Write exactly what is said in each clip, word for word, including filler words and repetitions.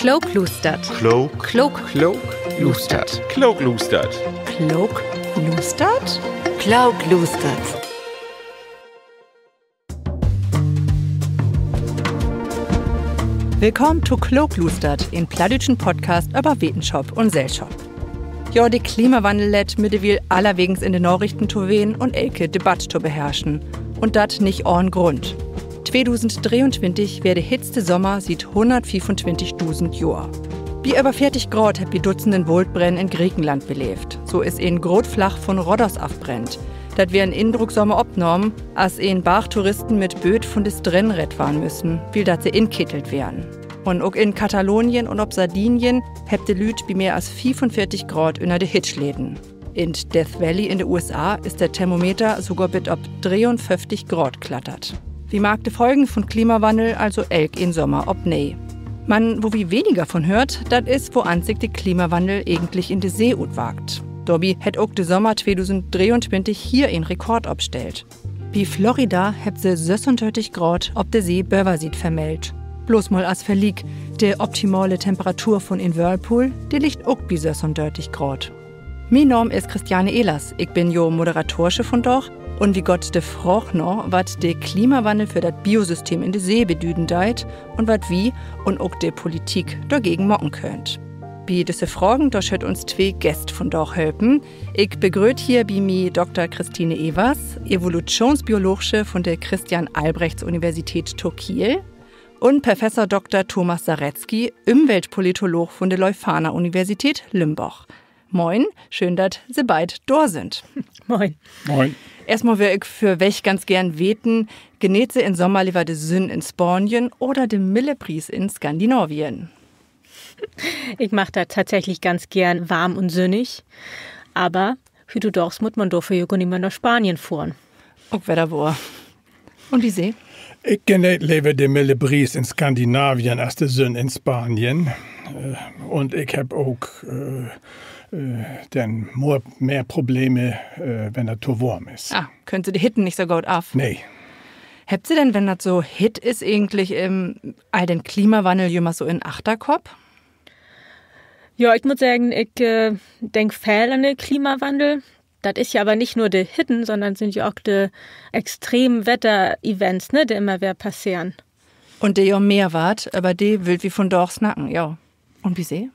Klookluustert. Klook. Klook. Klookluustert. Klookluustert. Klookluustert. Klookluustert. Willkamen to Klookluustert, en plattdüütschen Podcast över Wetenschop un Sellschop. Ja, de Klimawannel lett middewiel allerwegens in de Narichten to ween un elke Debatt to beherrschen. Un dat nich ahn Grund. Tweedusend dreeuntwintig weer de hittste Sommer siet hunnertveerundveertigdusend Johr. Bi över veertig Graad hebbt wi Dutzenden Woldbrännen in Griekenland beleevt. So is en groot Flach vun Rhodos afbrennt. Dat weer en indrucksame Opnahm, as en Barg Touristen mit Bööt vun de Stränn rett warrn müssen, wiel dat se inketelt weren. Un ok in Katalonien un op Sardinien hebbt de Lüüd bi mehr as veerundveertig Graad ünner de Hitz leden. In Death Valley in de U S A is dat Thermometer sogor bit op dreeunföfftig Graad klattert. Wi markt de Folgen vun Klimawannel also elkeen Sommer op nee. Man wo wi weniger vun höört, dat is, woans sik de Klimawannel egentlich in de See utwarkt. Dorbi hett ok de Sommer tweedusend dreeuntwintig hier en Rekord opstellt. Bi Florida hebbt se sössundörtig Graad op de See-Böversiet vermellt. Bloots mal as Verliek: De optimale Temperatur vun en Whirlpool, de liggt ok bi sössundörtig Graad. Mien Naam is Christiane Ehlers, ik bün jo Moderatorsche vundaag un wi gaht de Fraag na, wat de Klimawannel för dat Biosystem in de See bedüden deit un wat wi un ok de Politik dorgegen maken köönt. Bi düsse Fragen, dor schüllt uns twee Gäst vundaag helpen. Ik begrööt hier bi mi Doktor Christine Evers, Evolutschoonsbiologsche vun de Christian-Albrechts-Universität to Kiel, un Professor Doktor Thomas Saretzki, Ümweltpolitolog vun de Leuphana-Universität Lümborg. Moin, schöön, dat Se beid dor sünd. Moin. Eerstmal wöör ik vörweg ganz geern weten: Geneet Se in Sommer lever de Sünn in Spanien oder de mille Bries in Skandinavien? Ik mag dat tatsächlich ganz geern warm un sünnig. Aver hüüttodaags mutt man dorför jo gor nich mehr na Spanien fohren. Ok wedder wohr. Un bi Se? Ik geneet lever de mille Bries in Skandinavien as de Sünn in Spanien. Un ik hebb ok denn mehr Probleme, wenn dat to warm is. Ah, köönt Se de Hitt nich so goot af? Nee. Hebbt Se denn, wenn dat so hitt is, egentlich all den Klimawannel jümmers so in'n Achterkopp? Ja, ik mutt seggen, ik denk veel an de Klimawannel. Dat is ja aver nich nur de Hitten, sonnern sünd ja ok de Extremwetter-Events, ne, de immer weer passeren. Un de jo mehr warrt, över de wüllt wi vundaag snacken, ja. Un bi Se?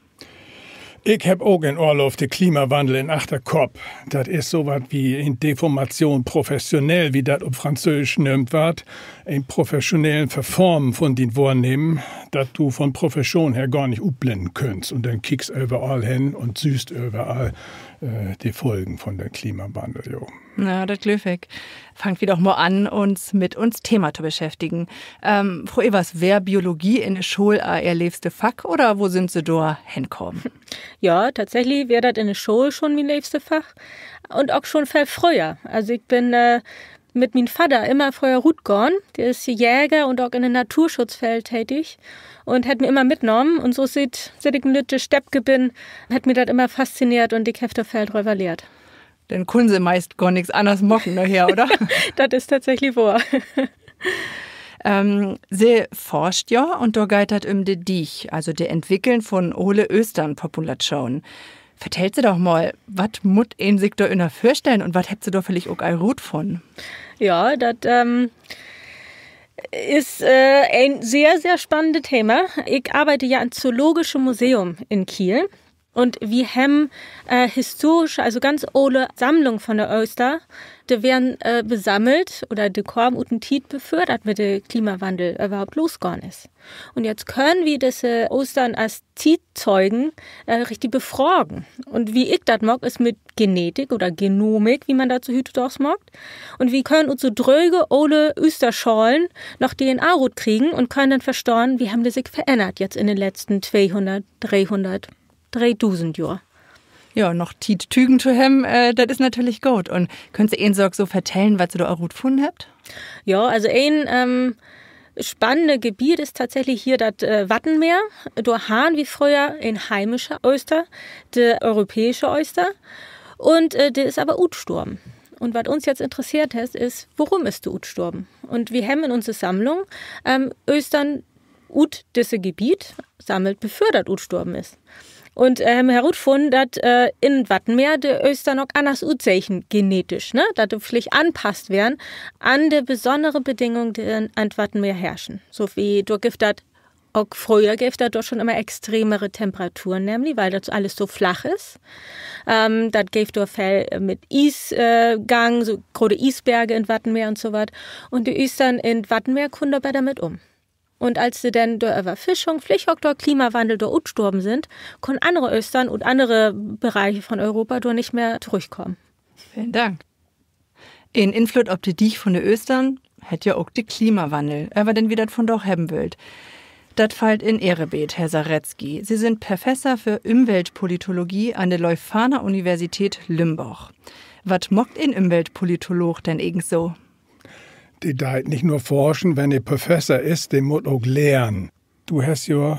Ik hebb ok in Urlaub de Klimawannel in'n Achterkopp. Dat is so wat as en Deformation professionnelle, as dat op Franzöösch nöömt warrt. En professionellen Verformen vun dien Wohrnehmen, dat du vun Profession her gor nich utblennen kunnst. Un denn kiekst överall hen un sühst överall de Folgen vun den Klimawannel, jo. Na, dat glööv ik. Fangt wi doch mal an, uns mit uns Thema to beschäftigen. Fro Evers, weer Biologie in de School Ehr leevste Fach oder wo sünd Se dor henkamen? Ja, tatsächlich weer dat in de School schon mien leevste Fach. Un ok schon veel fröher. Also ik bün mit mien Vadder immer fröher rutgahn. De is Jäger un ok in de Naturschutzfeld tätig un hett mi immer mitnahmen. Un so siet, siet ik en lüttje Steppke bün, hett mi dat immer fasziniert un ik heff dor veel dröver lehrt. Denn kunnen Se meist gor nix anners maken naher, oder? Dat is tatsächlich wohr. Se forscht ja, un dor geiht dat üm de Dieg, also de Entwickeln vun ole Östernpopulatschonen. Vertellt Se doch mal, wat mutt een sik dor ünner vörstellen un wat hebbt Se dor villicht ok al rutfunnen? Ja, dat is en sehr, sehr spannende Thema. Ik arbeide ja in't Zoologische Museum in Kiel. Un wi hebben historische, also ganz ole Sammlung vun de Öster, de weren besammelt oder de kamen ut en Tiet, bevör dat mit de Klimawannel överhaupt losgahn is. Un jetzt köönt wi disse Östern as Tietzeugen richtig befragen. Un wie ik dat maak, is mit Genetik oder Genomik, wie man dat so hüüttodaags maakt. Un wi köönt ut so dröge ole Österschalen noch D N A rutkriegen un köönt denn verstahn, wie hebben de sik verännert jetzt in de letzten tweehunnert, dreehunnert, dreedusend Johr. Ja, noch Tietzeugen to hebben, dat is natürlich goot. Un köönt Se een Saak so vertellen, wat Se dor al rutfunnen hebbt? Ja, also een spannende Gebiet is tatsächlich hier dat Wattenmeer. Dor harrn wi fröher en heimische Öster, de europääsche Öster. Un de is aver utstorven. Un wat uns jetzt interesseert hett, is, worüm is de utstorven? Un wi hebben in unse Sammlung Östern ut disse Gebiet sammelt, bevör dat utstorven is. Un, ähm, herutfunnen, dat, äh, in Wattenmeer de Ööstern ok anners utsehn genetisch, ne? Dat de villicht anpasst weren an de besonnere Bedingungen, de in, an 't Wattenmeer herrschen. So wie, dor gifft dat ok fröher, gifft dat dor schon immer extremere Temperaturen, nämlich, weil dat alles so flach is. Ähm, dat gifft dor veel, äh, mit Ies-, äh, Gang, so grote Iesberge in Wattenmeer un so wat. Un de Ööstern in Wattenmeer kunnen dor beter mit üm. Un as se denn dor Överfischung, villicht ok dör Klimawannel dor utstorven sünd, kunnen annere Ööstern ut annere Bereiche von Europa dor nich mehr torüchkamen. Velen Dank. En Influss op de Dieg von de Ööstern hett ja ok de Klimawannel, över den wi dat vundaag hebben wüllt. Dat fallt in Ehr Rebeet, Herr Saretzki. Se sünd Professor för Ümweltpolitologie an de Leuphana Universität Lümborg. Wat maakt en Ümweltpolitolog denn egens so? De deit nich nur forschen, wenn he Professor is, de mutt ok lehren. Du hest jo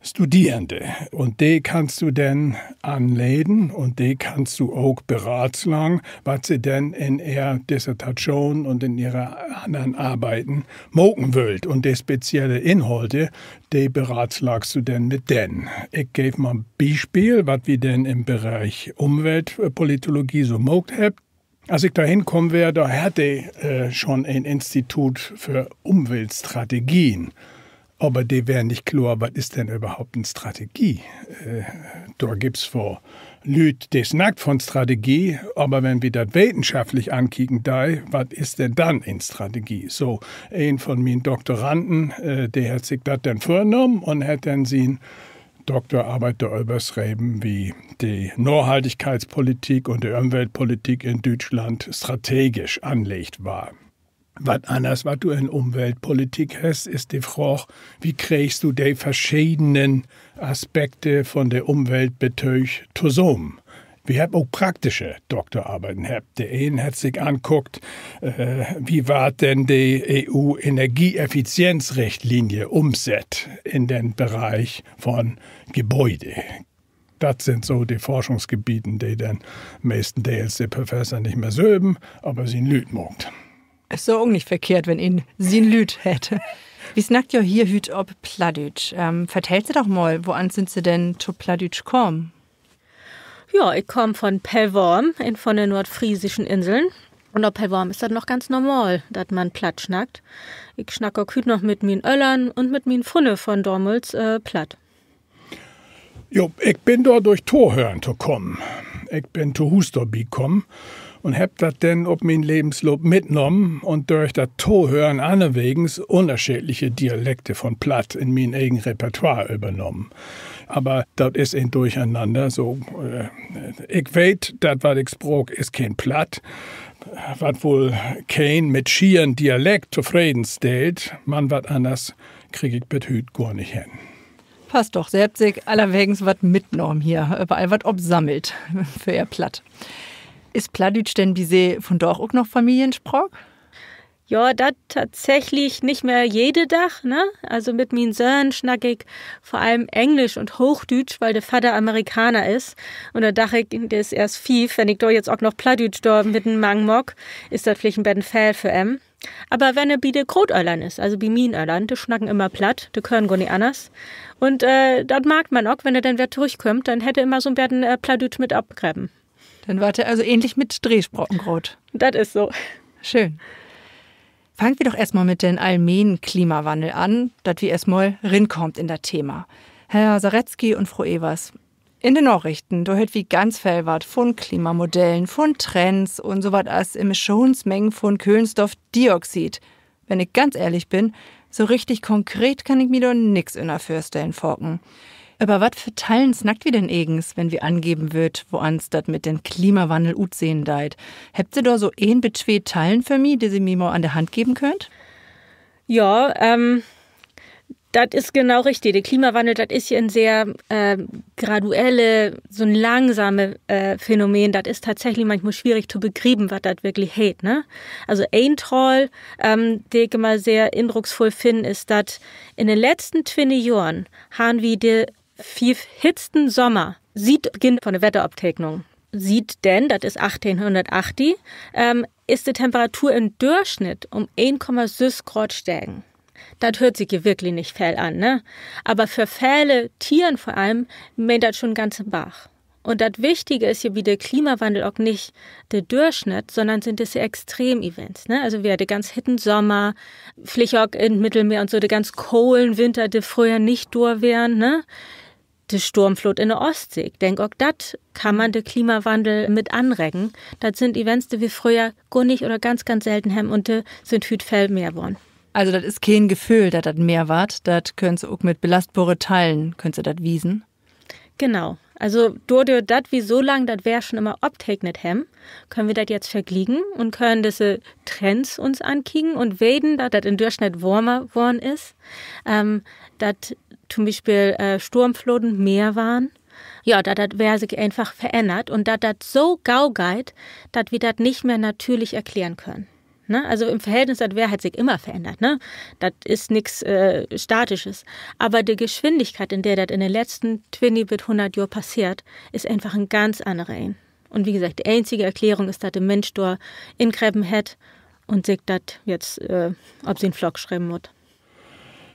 Studierende, un de kannst du denn anleden un de kannst du ok beraadslagen, wat se denn in ehr Dissertation un in ehre annern Arbeiden maken wüllt. Un de spezielle Inhalte, de beraadslagst du denn mit den. Ik geev mal en Bispeel, wat wi denn in'n Bereich Umweltpolitologie so maakt hebbt. As ik dor henkamen weer, dor harr de, äh, schon en Institut för Umweltstrategien. Aver de weer nich kloor, wat is denn överhaupt en Strategie? Äh, dor gifft 't woll Lüüd, de snackt von Strategie, aver wenn wi dat wetenschaftlich ankieken deit, wat is denn dann en Strategie? So, een von mien Doktoranden, äh, de hett sik dat denn vörnahmen un hett denn sien Doktorarbeit dor över schreven, wie de Nachhaltigkeitspolitik un de Umweltpolitik in Düütschland strategisch anleggt weer. Wat anners, wat du in Umweltpolitik hest, is de Fraag, wie kriggst du de verschedenen Aspekte von de Umwelt betüügt tosamen? Wi hebbt ok praktische Doktorarbeiden hatt. De een hett sik ankuckt, äh, wie warrt denn de E U-Energieeffizienzrichtlinie ümsett in den Bereich von Gebäude? Dat sünd so de Forschungsgebieten, de denn meestendeels de Professor nich mehr sülven, aver sien Lüüd maakt. Is so ok nich verkehrt, wenn een sien Lüüd hett. Wi snackt ja hier hüüt op Plattdüütsch. Ähm, vertellt Se doch mal, woans sünd Se denn to Plattdüütsch kamen? Ja, ik kaam von Pellworm, een von de noordfreesischen Inseln. Un op Pellworm is dat noch ganz normal, dat man Platt snackt. Ik snack ok hüüt noch mit mien Öllern un mit mien Frünnen von domals, äh, Platt. Jo, ik bün dor dörch Tohören to kamen. Ik bün to Huus dorbi kamen un hebb dat denn op mien Levensloop mitnahmen un dörch dat Tohören annerwegens ünnerscheedliche Dialekte von Platt in mien egen Repertoire övernahmen. Aver dat is en Dörcheenanner, so, äh, ik weet, dat, wat ik spraak, is keen Platt, wat woll keen mit schieren Dialekt tofreden stellt, man wat anners krieg ik bet hüüt gor nich hen. Passt doch, Se hebbt sik allerwegens wat mitnahmen hier, överall wat opsammelt för Ehr Platt. Is Plattdüütsch denn bi Se vundaag ok noch Familienspraak? Ja, dat tatsächlich nich mehr jeden Dag, ne? Also mit mien Söhn snack ik vör allem Engelsch un Hoochdüütsch, wiel de Vadder Amerikaner is. Un dor dach ik, de is eerst fief, wenn ik dor jetzt ok noch Plattdüütsch dor mitten mang maak, is dat villicht en beten veel för em. Aver wenn he bi de Grootöllern is, also bi mien Öllern, de snacken immer Platt, de köönt gor nich anners. Un, äh, dat markt man ok, wenn he denn weer torüchkümmt, denn hett he immer so 'n beten, äh, Plattdüütsch mit opgrepen. Denn warrt he also egentlich mit dree Spraken groot. Dat is so. Schöön. Fangt wi doch eerstmal mit den allmenen Klimawannel an, dat wi eerstmal rinkaamt in dat Thema. Herr Saretzki un Fro Evers, in de Narichten, dor höört wi ganz veel wat vun Klimamodellen, vun Trends un so wat as Emissionsmengen vun Kölenstoffdioxid. Wenn ik ganz ehrlich bün, so richtig konkret kann ik mi dor nix ünner vörstellen faken. Över wat för Tallen snackt wi denn egens, wenn wi angeven wüllt, woans dat mit den Klimawannel utsehn deit? Hebbt Se dor so een bet twee Tallen för mi, de Se mi mal an de Hand geven köönt? Ja, ähm, dat is genau richtig. De Klimawannel, dat is ja en sehr, äh, graduelle, so 'n langsame, äh, Phänomen. Dat is tatsächlich manchmal swierig to begriepen, wat dat wirklich heet, ne? Also een Tall, ähm, de ik immer sehr indrucksvull finn, is, dat in de letzten twintig Johren harrn wi de fief hittsten Sommer siet Beginn von de Wetteropteeknung. Siet denn, dat is achtteihnhunnertachtzig, ähm, is de Temperatur in'n Dörsnitt üm een Komma söss Graad stegen. Dat höört sik je wirklich nich veel an, ne? Aver för vele Tieren vör allem meent dat schon 'n ganzen Barg. Un dat Wichtige is je bi de Klimawannel ok nich de Dörsnitt, sonnern sünd disse Extremevents, ne? Also weer de ganz hitten Sommer, villicht ok in't Middelmeer un so, de ganz kolen Winter, de fröher nich dor weren, ne? De Stormfloot in de Oostsee. Ik denk, ok dat kann man de Klimawannel mit anreken. Dat sünd Events, de wi fröher gor nich oder ganz, ganz selten hebben un de sünd hüüt veel mehr worrn. Also, dat is keen Geföhl, dat dat mehr warrt. Dat köönt Se ok mit belastbore Tallen, köönt Se dat wiesen. Genau. Also, dordör, dat wi so lang dat Weer schon immer optekent hebben, köönt wi dat jetzt verglieken un köönt disse Trends uns ankieken un weten, dat dat in'n Dörsnitt warmer worrn is, ähm, dat to'n Bispeel, äh, Stormfloten mehr warrn. Ja, dat dat Weer sik eenfach verännert un dat dat so gau geiht, dat wi dat nich mehr natürlich erklären köönt. Ne? Also in't Verhältnis, dat Weer hett sik immer verännert, ne? Dat is nix, äh, Statisches. Aver de Geschwindigkeit, in de dat in de letzten twintig bit hunnert Johr passeert, is eenfach en ganz annere een. Un wie gesagt, de eenzige Erklärung is, dat de Minsch dor ingrepen hett un sik dat jetzt, äh, op sien Flock schrieven mutt.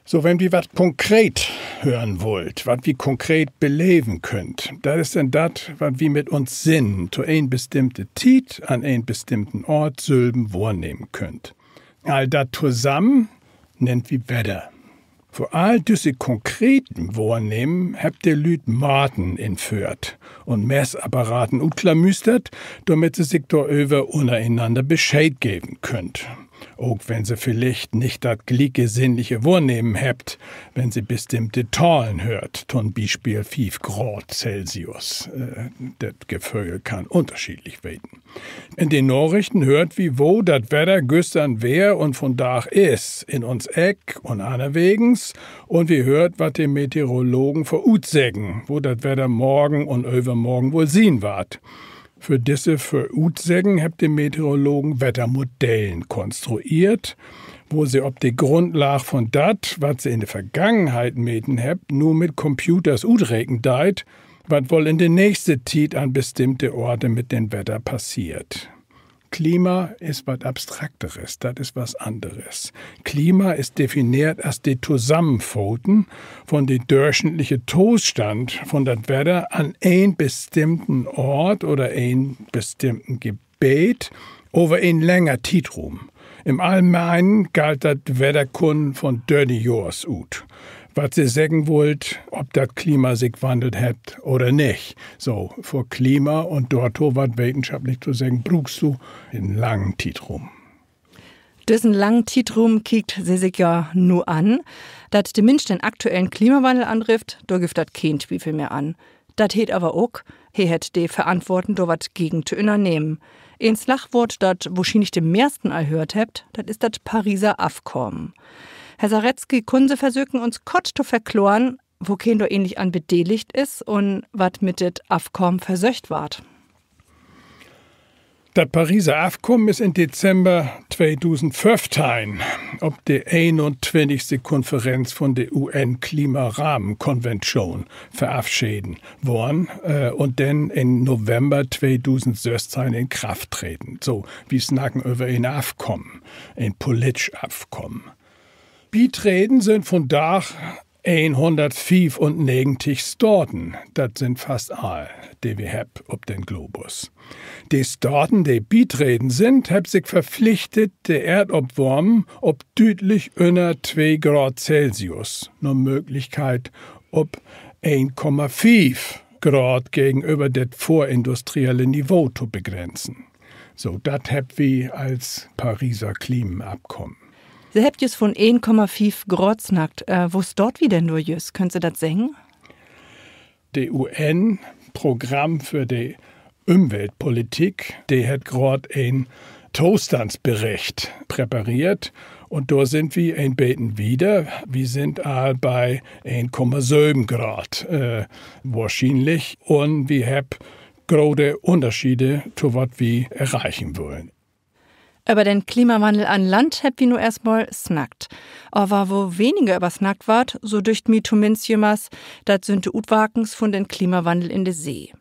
So, wenn wi wat konkret hören wullt, wat wi konkret beleven köönt, dat is denn dat, wat wi mit uns Sinnen to en bestimmte Tiet an en bestimmten Oort sülven wohrnehmen köönt. All dat tosamen nennt wi Wedder. För all düsse konkreten Wohrnehmen hebbt de Lüüd Maten inföhrt un Messapparaten utklamüstert, dormit se sik doröver ünnerenanner Bescheed geven köönt. Ok wenn se villicht nich dat glieke sinnliche Wohrnehmen hebbt, wenn se bestimmte Tallen höört, to'n Bispeel fief Graad Celsius. Äh, dat Geföhl kann ünnerscheedlich wesen. In de Narichten höört wi, wo dat Wedder güstern weer un vundaag is, in uns Eck un annerwegens. Un wi höört, wat de Meteorologen vörutseggen, wo dat Wedder morgen un övermorgen woll sien warrt. För disse Vörutseggen hebbt de Meteorologen Wettermodellen konstrueert, wo se op de Grundlaag vun dat, wat se in de Vergangenheit meten hebbt, nu mit Computers utreken deit, wat woll in de nächste Tiet an bestimmte Oorte mit den Wedder passeert. Klima is wat Abstrakteres, dat is wat anneres. Klima is defineert as de Tosamenfaten vun de dörchschnittliche Tostand vun dat Wedder an en bestimmten Oort oder en bestimmten Gebeet över en länger Tietruum. In'n Allgemeinen gellt dat Wedderkunnen vun dörtig Johr ut. Wat se seggen wüllt, of dat Klima sik wannelt hett oder nich. So, för Klima un dorto wat wetenschaplich to seggen, bruukst du en langen Tietruum. Düssen langen Tietruum kiekt Se sik ja nu an. Dat de Minsch den aktuellen Klimawannel andrifft, dor gifft dat keen Twiefel mehr an. Dat heet aver ok, he hett de Verantwoorden, dor wat gegen to ünnernehmen. En Slagwoort, dat wohrschienlich de mehrsten al höört hebbt, dat is dat Pariser Afkamen. Herr Saretzki, kunnen Se versöken, uns kort to verkloren, wokeen dor egentlich an bedeligt is un wat mit dat Afkamen versöcht warrt? Dat Pariser Afkamen is in Dezember tweedusendföffteihn op de eenuntwintigste Konferenz vun de U N-Klimarahmenkonvention verafscheden worrn, äh, un denn in November tweedusendsössteihn in Kraft treden. So, wi snacken över en Afkamen, en politisch Afkamen. Bitreden sünd vundaag eenhunnertfiefunnegentig Staten, dat sünd fast all, de wi hebbt op den Globus. De Staten, de bitreden sünd, hebbt sik verpflichtet, de Eerdopwarmen op düütlich ünner twee Graad Celsius, na Mööglichkeit op een Komma fief Graad gegenöver dat vörindustrielle Niveau to begrenzen. So, dat hebbt wi as Pariser Klimaafkamen. Se hebbt jüst vun een Komma fief Graad snackt. Äh, wo staht wi denn dor jüst? Köönt Se dat seggen? De U N-Programm för de Ümweltpolitik, de hett graad en Tostandsbericht präpareert. Un dor sünd wi en beten wieder. Wi sünd al bi een Komma söven Graad, äh, wohrschienlich. Un wi hebbt grote Ünnerscheede to wat wi erreichen wüllt. Över den Klimawannel an Land hebbt wi nu eerstmal snackt. Aver wo weniger över snackt warrt, so dücht mi tominnst jümmers, dat sünd de Utwarkens vun den Klimawannel in de See.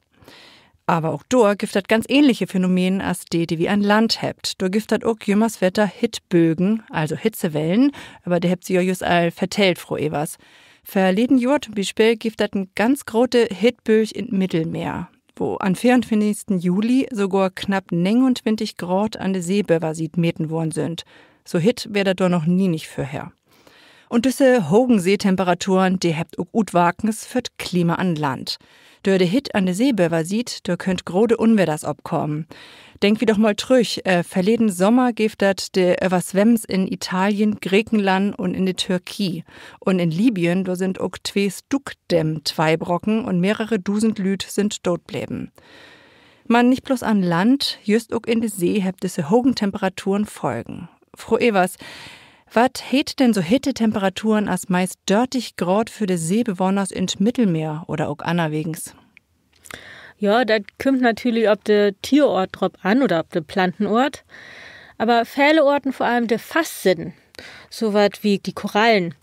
Aver ok dor gifft dat ganz ähnliche Phänomenen as de, de wi an Land hebbt. Dor gifft dat ok jümmers wedder Hittbögen, also Hitzewellen, över de hebbt Se ja jüst al vertellt, Fro Evers. Verleden Johr to'n Bispeel gifft dat en ganz grote Hittböög in't Middelmeer, wo an veeruntwintigsten Juli sogor knapp negenuntwintig Graad an de Seeböversiet meten worrn sünd. So hitt weer dat dor noch nie nich vörher. Un düsse hogen Seetemperaturen, de hebbt ok Utwarkens för't Klima an Land. Dör de Hitt an de Seeböversiet, dor köönt grote Unwedders opkamen. Denkt wi doch mal trüch, äh, verleden Sommer geev dat de Överswemms in Italien, Grekenland un in de Türkei. Un in Libyen, dor sünd ok twee Stuckdämm tweibraken un mehrere dusend Lüüd sünd doot bleven. Man nich blots an Land, jüst ok in de See hebbt düsse hogen Temperaturen Folgen. Fro Evers, wat heet denn so hitte Temperaturen as meist dörtig Graad för de Seebewahners in't Middelmeer oder ok annerwegens? Ja, dat kümmt natürlich op de Tieroort drop an oder op de Plantenoort. Aver vele Oorten, vör allem de fastsitten, so wat as de Korallen,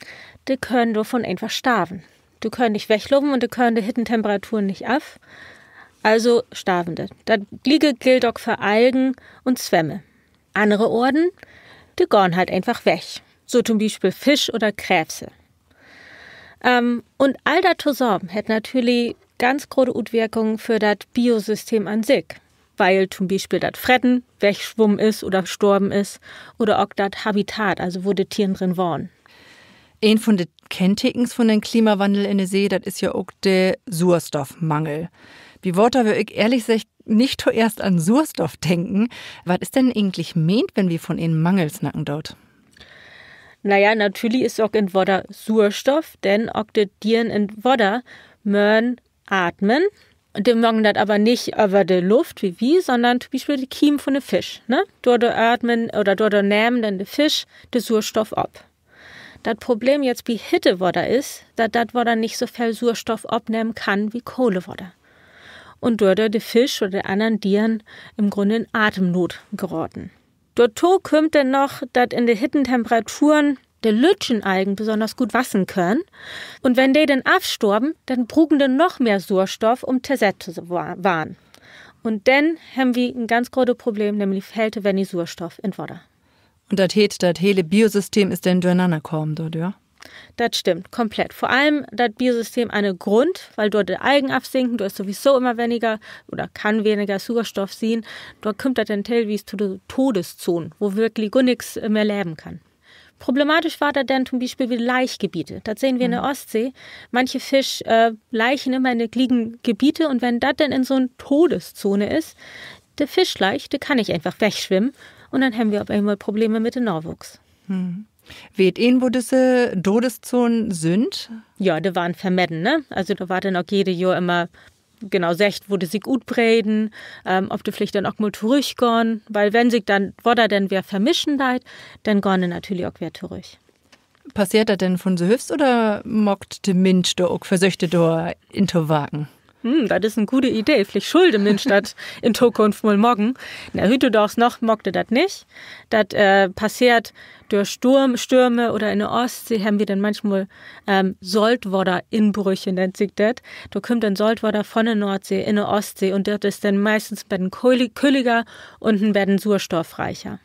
de köönt dorvon eenfach starven. De köönt nich weglopen un de köönt de hitten Temperaturen nich af. Also starven de. Dat Glieke gellt ok för Algen un Swämme. Annere Oorten, de gahn halt eenfach weg. So to'n Bispeel Fisch oder Kreevse. Ähm, un all dat tosamen hett natürlich ganz grote Utwirkungen för dat Biosystem an sik, wiel to'n Bispeel dat Freten wegschwummen is oder storven is, oder ok dat Habitat, also wo de Tieren drin wahnen. Een vun de Kenntekens vun den Klimawannel in de See, dat is ja ok de Suerstoffmangel. Bi Water wöör ik ehrlich seggt nich toeerst an Suerstoff denken. Wat is denn egentlich meent, wenn wi vun en Mangel snacken doot? Na ja, natürlich is ok in't Water Suerstoff, denn ok de Dieren in't Water mööt atmen. De maakt dat aver nich över de Luft wie wi, sonnern to'n Bispeel de Kiem vun de Fisch, ne? Dordör atmen oder dordör nehmen denn de Fisch de Suerstoff op. Dat Problem jetzt bi hitte Water is, dat dat Water nich so veel Suerstoff opnehmen kann wie kole Water. Un dordör de Fisch oder de annern Dieren im Grunne in Atemnoot geraten. Dorto kümmt denn noch, dat in de hitten Temperaturen de lüttjen Algen besonners goot wassen köönt. Un wenn de denn afstorven, denn bruken de noch mehr Suerstoff, um to sett to wa-, warrn. Un denn hebbt wi en ganz grote Problem, nämlich veel to wenig Suerstoff in't Water. Un dat heet, dat hele Biosystem is denn dörnanner kamen dordör? Dat stimmt, komplett. Vör allem dat Biosystem an de Grund, wiel dor de Algen afsinken, dor is sowieso immer weniger oder kann weniger Suerstoff sien. Dor kümmt dat denn deelwies to de Todeszonen, wo würklich gor nix mehr leven kann. Problematisch warrt dat denn to'n Bispeel bi Laichgebiete. Dat sehn wi in de Oostsee. Manche Fisch, äh, laichen immer in de glieken Gebiete, un wenn dat denn in so'n Todeszone is, de Fischlaich, de kann nich eenfach wegswimmen, un denn hebbt wi op eenmal Probleme mit de Nawuchs. Weet een, wo düsse Todeszonen sünd? Ja, de warrn vermeden, ne? Also dor warrt denn ok jede Johr immer genau seggt, wo de sik utbreden, ähm, of de villicht denn ok mal torüchgahn, wiel wenn sik dat Water denn weer vermischen deit, denn gahn de natürlich ok weer torüch. Passeert dat denn vun sülvst oder maakt de Minsch dor ok Versöchte, dor intowarken? Hm, dat is en gode Idee. Villicht schull de Minsch dat in Tokunft mal maken. Na, hüüttodaags noch maakt he dat nich. Dat, äh, passeert dör Storm-, Störme oder in de Oostsee hebbt wi denn manchmal, ähm, Soltwaterinbrüche, nennt sik dat. Dor kümmt denn Soltwater vun de Noordsee in de Oostsee un dat is denn meistens en beten köli-, köliger un en beten suerstoffreicher.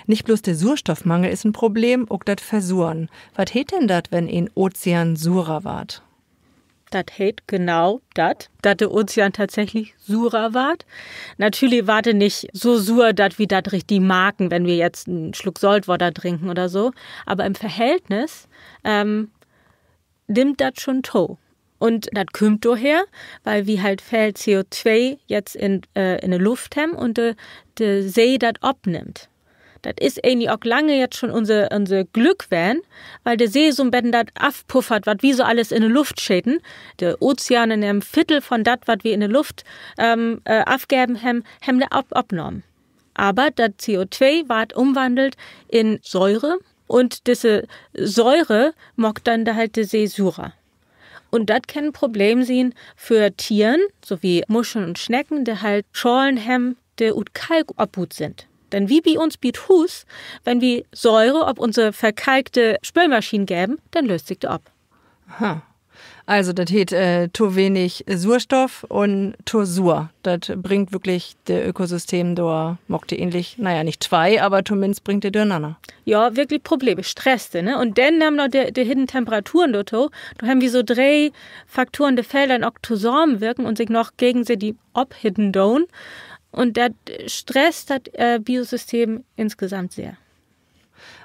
Nich blots de Suerstoffmangel is en Problem, ok dat Versuern. Wat heet denn dat, wenn en Ozean surer warrt? Dat heet genau dat, dat de Ozean tatsächlich surer warrt. Natürlich warrt he nich so suer, dat wi dat richtig marken, wenn wi jetzt en Sluck Soltwater drinken oder so. Aver im Verhältnis, ähm, nimmt dat schon to. Un dat kümmt dorher, wiel wi halt veel C O twee jetzt in, äh, in de Luft hebbt un de, de See dat opnimmt. Dat is egentlich ok lange jetzt schon unse, unse Glück ween, wiel de See so'n beten dat afpuffert, wat wi so alles in de Luft scheten. De Ozeane nehmen Vittel von dat, wat wi in de Luft, ähm, äh, afgeven hebbt, hebbt de op-, opnahmen. Aver dat C O twee warrt umwannelt in Säure un disse Säure maakt denn halt de See surer. Un dat kann en Problem sien för Tieren, so wie Muscheln un Snecken, de halt Schalen hebbt, de ut Kalk opbuut sünd. Denn wie bi uns bi't Huus, wenn wi Säure op unse verkalkte Spöölmaschien geven, denn lööst sik de op. Aha. Also, dat heet, äh, to wenig Suerstoff un to suer. Dat bringt würklich de Ökosystem dor, maakt de egentlich, na ja, nich twei, aver tominnst bringt de dörenanner. Ja, wirklich Probleme, stresst de, ne? Un denn nehmen noch de, de hitten Temperaturen dorto. Dor hebbt wi so dree Faktoren, de veel denn ok tosamenwirken un sik noch gegensietig ophitten doon. Un dat stresst dat, äh, Biosystem insgesamt sehr.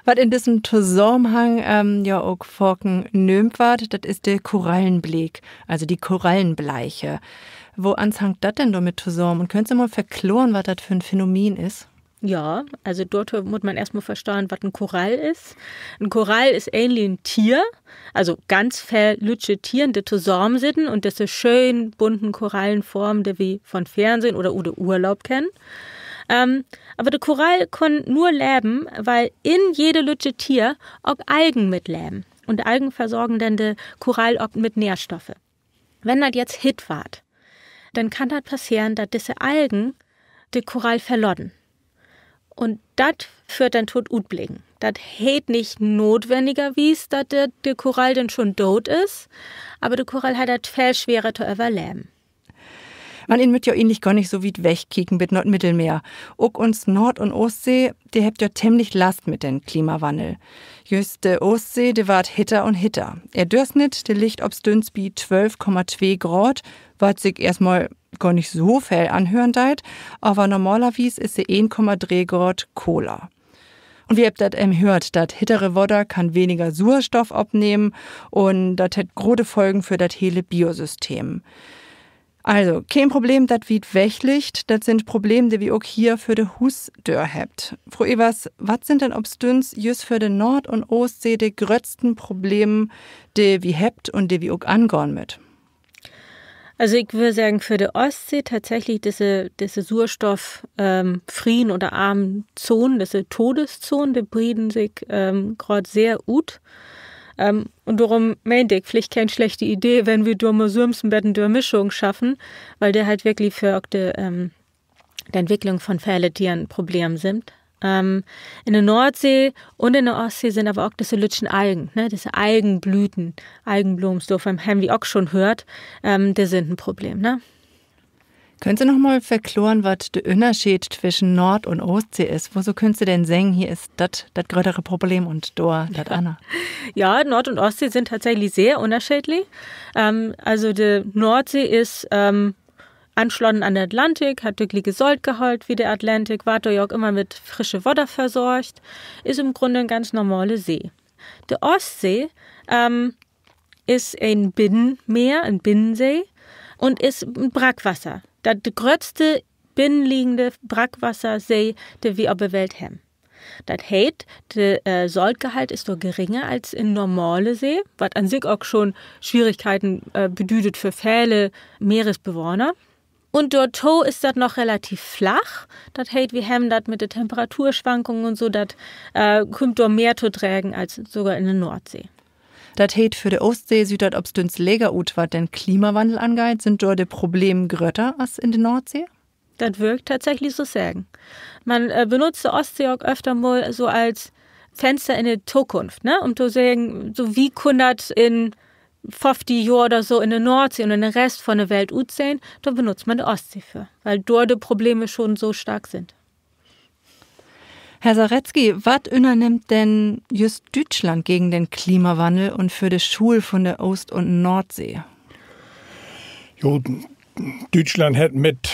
Wat in dissen Tosamenhang, ähm, ja ok faken nöömt warrt, dat is de Korallenbleek, also de Korallenbleiche. Woans hangt dat denn dormit tosamen? Un köönt Se mal verkloren, wat dat för en Phänomen is? Ja, also dorto mutt man eerstmal verstahn, wat en Korall is. En Korall is egentlich en Tier, also ganz veel lüttje Tieren, de tosamensitten un disse schönen bunten Korallenformen, de wi von Fernsehn oder ut de Urlaub kennen. Ähm, aver de Korall kann nur leven, wiel in jede lüttje Tier ok Algen mitleven. Un de Algen versorgen denn de Korall ok mit Nährstoffe. Wenn dat jetzt hitt warrt, denn kann dat passeren, dat disse Algen de Korall verlaten. Un dat föhrt denn to't Utbleken. Dat heet nich notwendigerwies, dat de, de Korall denn schon doot is, aver de Korall hett dat veel swerer to överleven. Man een mutt ja egentlich gor nich so wiet wegkieken bit na't Middelmeer. Ok uns Noord- un Oostsee, de hebbt ja temlich Last mit den Klimawannel. Jüst de Oostsee, de warrt hitter un hitter. Ehr Dörsnitt, de liggt opstunns bi twölf Komma twee Graad, wat sik eerstmal gor nich so veel anhören deit, aver normalerwies is se een Komma dree Graad koler. Un wi hebbt dat even höört, dat hittere Water kann weniger Suerstoff opnehmen un dat hett grote Folgen för dat hele Biosystem. Also, keen Problem, dat wiet weg liggt, dat sünd Probleme, de wi ok hier vör de Huusdöör hebbt. Fro Evers, wat sünd denn opstunns jüst för de Noord- un Oostsee de gröttsten Probleme, de wi hebbt un de wi ok angahn mööt? Also ik würr seggen, för de Oostsee tatsächlich disse, disse Suerstoff-, ähm, frien oder armen Zonen, disse Todeszonen, de breden sik, ähm, graad sehr ut. Ähm, un dorüm meen ik, villicht keen slechte Idee, wenn wi dor mal sülvst en beten Dörmischung schaffen, wiel de halt wirklich för ok de, ähm, de Entwicklung von vele Dieren en Problem sünd. Ähm, in de Noordsee un in de Oostsee sünd aver ok disse lüttjen Algen, ne, disse Algenblüten, Algenblomen, dorvon hebbt wi ok schon höört, ähm, de sünd en Problem, ne? Köönt Se noch mal verkloren, wat de Ünnerscheed twischen Noord- un Oostsee is? Woso köönt Se denn seggen, hier is dat, dat gröttere Problem un dor dat anner? Ja, Noord- un Oostsee sünd tatsächlich sehr ünnerscheedlich. Ähm, also de Noordsee is, ähm, anslaten an den Atlantik, hett de glieke Soltgehalt wie de Atlantik, warrt dor ja ok ümmer mit frische Water versorgt, is in'n Grunn en ganz normale See. De Oostsee, ähm, is en Binnenmeer, en Binnensee un is en Brackwasser. Dat de gröttste binnenliegende Brackwassersee, de wi op de Welt hebben. Dat heet, de, äh, Soltgehalt is dor geringer as in normale See, wat an sik ok schon Schwierigkeiten, äh, bedüüdt för vele Meeresbewohner. Un dorto is dat noch relativ flach. Dat heet, wi hebben dat mit de Temperaturschwankungen un so, dat, äh, kummt dor mehr to dregen as sogor in de Noordsee. Dat heet, för de Oostsee süht dat opstunns leger ut, wat den Klimawannel angeiht. Sünd dor de Problemen grötter as in de Noordsee? Dat wöör ik tatsächlich so seggen. Man, äh, benutzt de Oostsee ok öfter mal so as Fenster in de Tokunft, ne? Üm to seggen, so, wie kunn dat in föfftig Johr oder so in de Noordsee un in de Rest von de Welt utsehn? Dor benutzt man de Oostsee för, wiel dor de Probleme schon so stark sünd. Herr Saretzki, wat ünnernimmt denn jüst Düütschland gegen den Klimawannel un för de Schuul vun de Oost- un Noordsee? Jo, Düütschland hett mit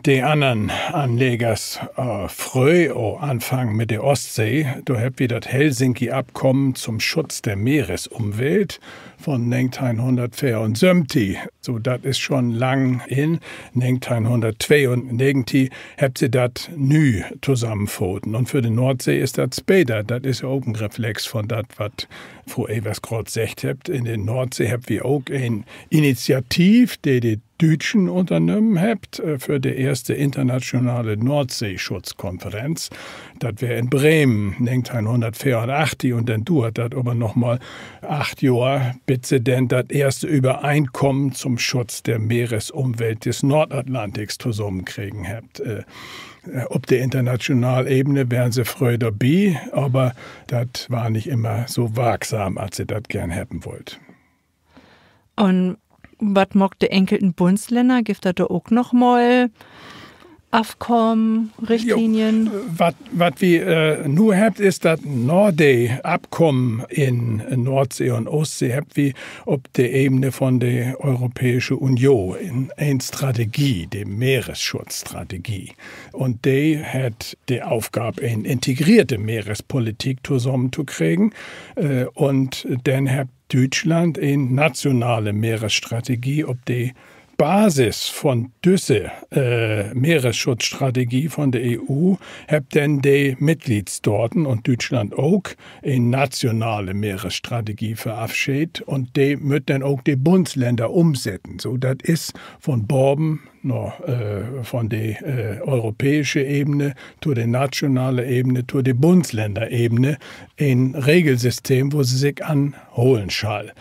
de annern Anlegers, äh, fröh al anfungen mit de Oostsee. Dor hebbt wi dat Helsinki-Abkommen zum Schutz der Meeresumwelt von negenteihnhunnertveerunsöventig. So, dat is schon lang her. Negenteihnhunnerttweeunnegentig hebbt se dat nu tosamenfoten. Un för de Noordsee is dat später. Dat is ja ok en Reflex von dat, wat Fro Evers graad seggt hebbt. In de Noordsee hebbt wi ok en Initiativ, de de Düütschen ünnernahmen hebbt, äh, för de eerste internationale Noordseeschutzkonferenz. Dat weer in Bremen negenteihnhunnertveeruntachtig un denn duert dat aver noch mal acht Johr, bit se denn dat eerste Übereinkommen zum Schutz der Meeresumwelt des Nordatlantiks tosamenkregen hebbt. Äh, op de internationale Ebene weren se fröh dorbi, aver dat weer nich immer so warksam, as se dat geern hebben wullt. Un wat maakt de enkelten Bundslänner? Gifft dat dor ok noch mal Afkamen, Richtlinien? Wat, wat wi nu hebbt, is, dat na de Afkamen in Noordsee un Oostsee hebbt wi op de Ebene von de Europääsche Union en, en Strategie, de Meeresschutzstrategie. Un de hett de Aufgab, en integreerte Meerespolitik tosamen to kriegen. Un denn hebbt Düütschland en nationale Meeresstrategie. Op de Basis von düsse Meeresschutzstrategie von de E U hebbt denn de Mitgliedstaten un Düütschland ok en nationale Meeresstrategie verafscheedt un de mööt denn ok de Bundslänner ümsetten. So, dat is von baven, na, von de europääsche Ebene to de nationale Ebene to de Bundslännerebene en Regelsystem, wo se sik an holen schall.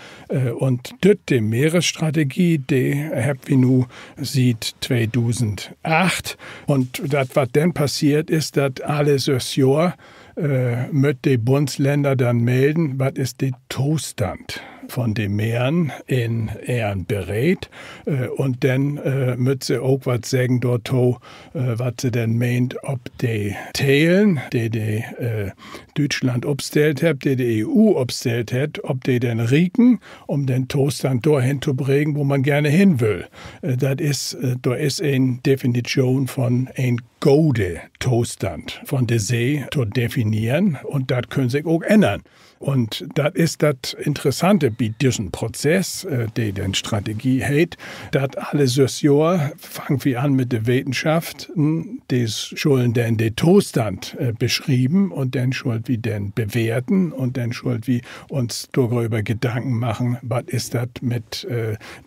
Un düt, de Meeresstrategie, de hebbt wi nu siet tweedusend acht. Un dat, wat denn passeert, is, dat alle söss Johr mööt de Bundslänner denn melden, wat is de Tostand von de Meren in ehren Bereed. Un denn mööt se ok wat seggen dorto, wat se denn meent, op de Telen, de de Düütschland opstellt hebbt, de de E U opstellt hett, op de denn rieken, üm den Tostand dorhen to bringen, wo man geerne hen will. Dat is, dor is en Definition von en gode Tostand von de See to definieren un dat köön sik ok ännern. Un dat is dat Interessante bi düssen Prozess, de denn Strategie heet, dat alle söss Johr fangt wi an mit de Wetenschaften, de schullen denn de Tostand beschrieven un denn schullt wi den bewerten un denn schullt wi uns doröver Gedanken maken, wat is dat mit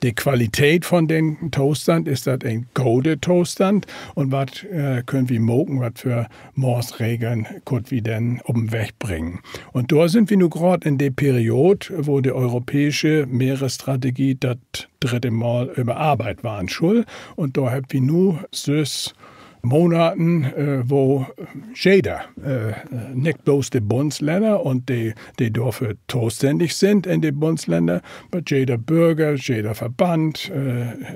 de Qualität von den Tostand, is dat en gode Tostand un wat köönt wi maken, wat för Maßregeln köönt wi denn op den Weg bringen. Un dor sünd wi nu graad in de Period, wo de europääsche Meeresstrategie dat drüdde Mal överarbeidt warrn schull. Un dor hebbt wi nu söss Monaten, wo jeder, nich bloots de Bundslänner un de, de dorför tostännig sünd in de Bundslänner, aver jeder Börger, jeder Verband,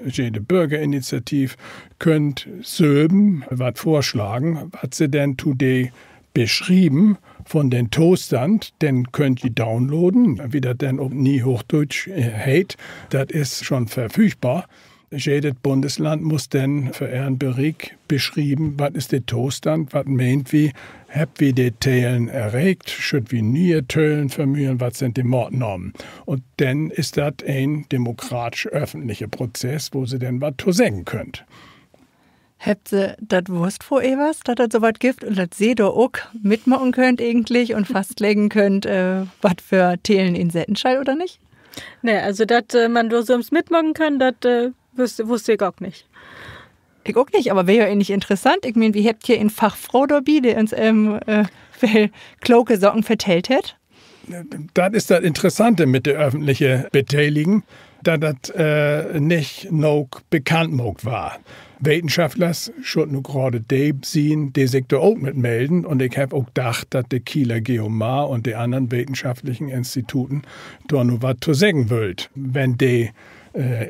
jede Börgerinitiativ köönt sülven wat vörslagen, wat se denn to de Beschrieven von den Tostand, den köönt ji downloaden, wie dat denn op Niehoochdüütsch heet, dat is schon verfügbar. Jedet Bundesland muss denn för ehren Beriek beschrieven, wat is de Tostand, wat meent wi, hebbt wi de Telen erreicht, schüllt wi ne'e Telen vermöen, wat sünd de Maatnahmen. Un denn is dat en demokraatsch-öffentliche Prozess, wo se denn wat to seggen köönt. Hebbt Se dat wusst vörher, dat dat so wat gifft un dat Se dor ok mitmaken köönt egentlich un fastleggen köönt, wat för Telen insetten schall oder nich? Nee, also dat man dor sülvst mitmaken kann, dat wusst, wusst ik ok nich. Ik ok nich, aver weer ja egentlich interessant. Ik meen, wi hebbt hier en Fachfro dorbi, de uns veel kloke Saken vertellt hett. Dat is dat Interessante mit de öffentliche Beteiligen, dat dat nich noog bekannt maakt warrt. Wetenschaftlers schullt nu graad de sien, de sik dor ok mit melden. Un ik heff ok dacht, dat de Kieler Geomar un de annern wetenschaftlichen Instituten dor nu wat to seggen wüllt, wenn de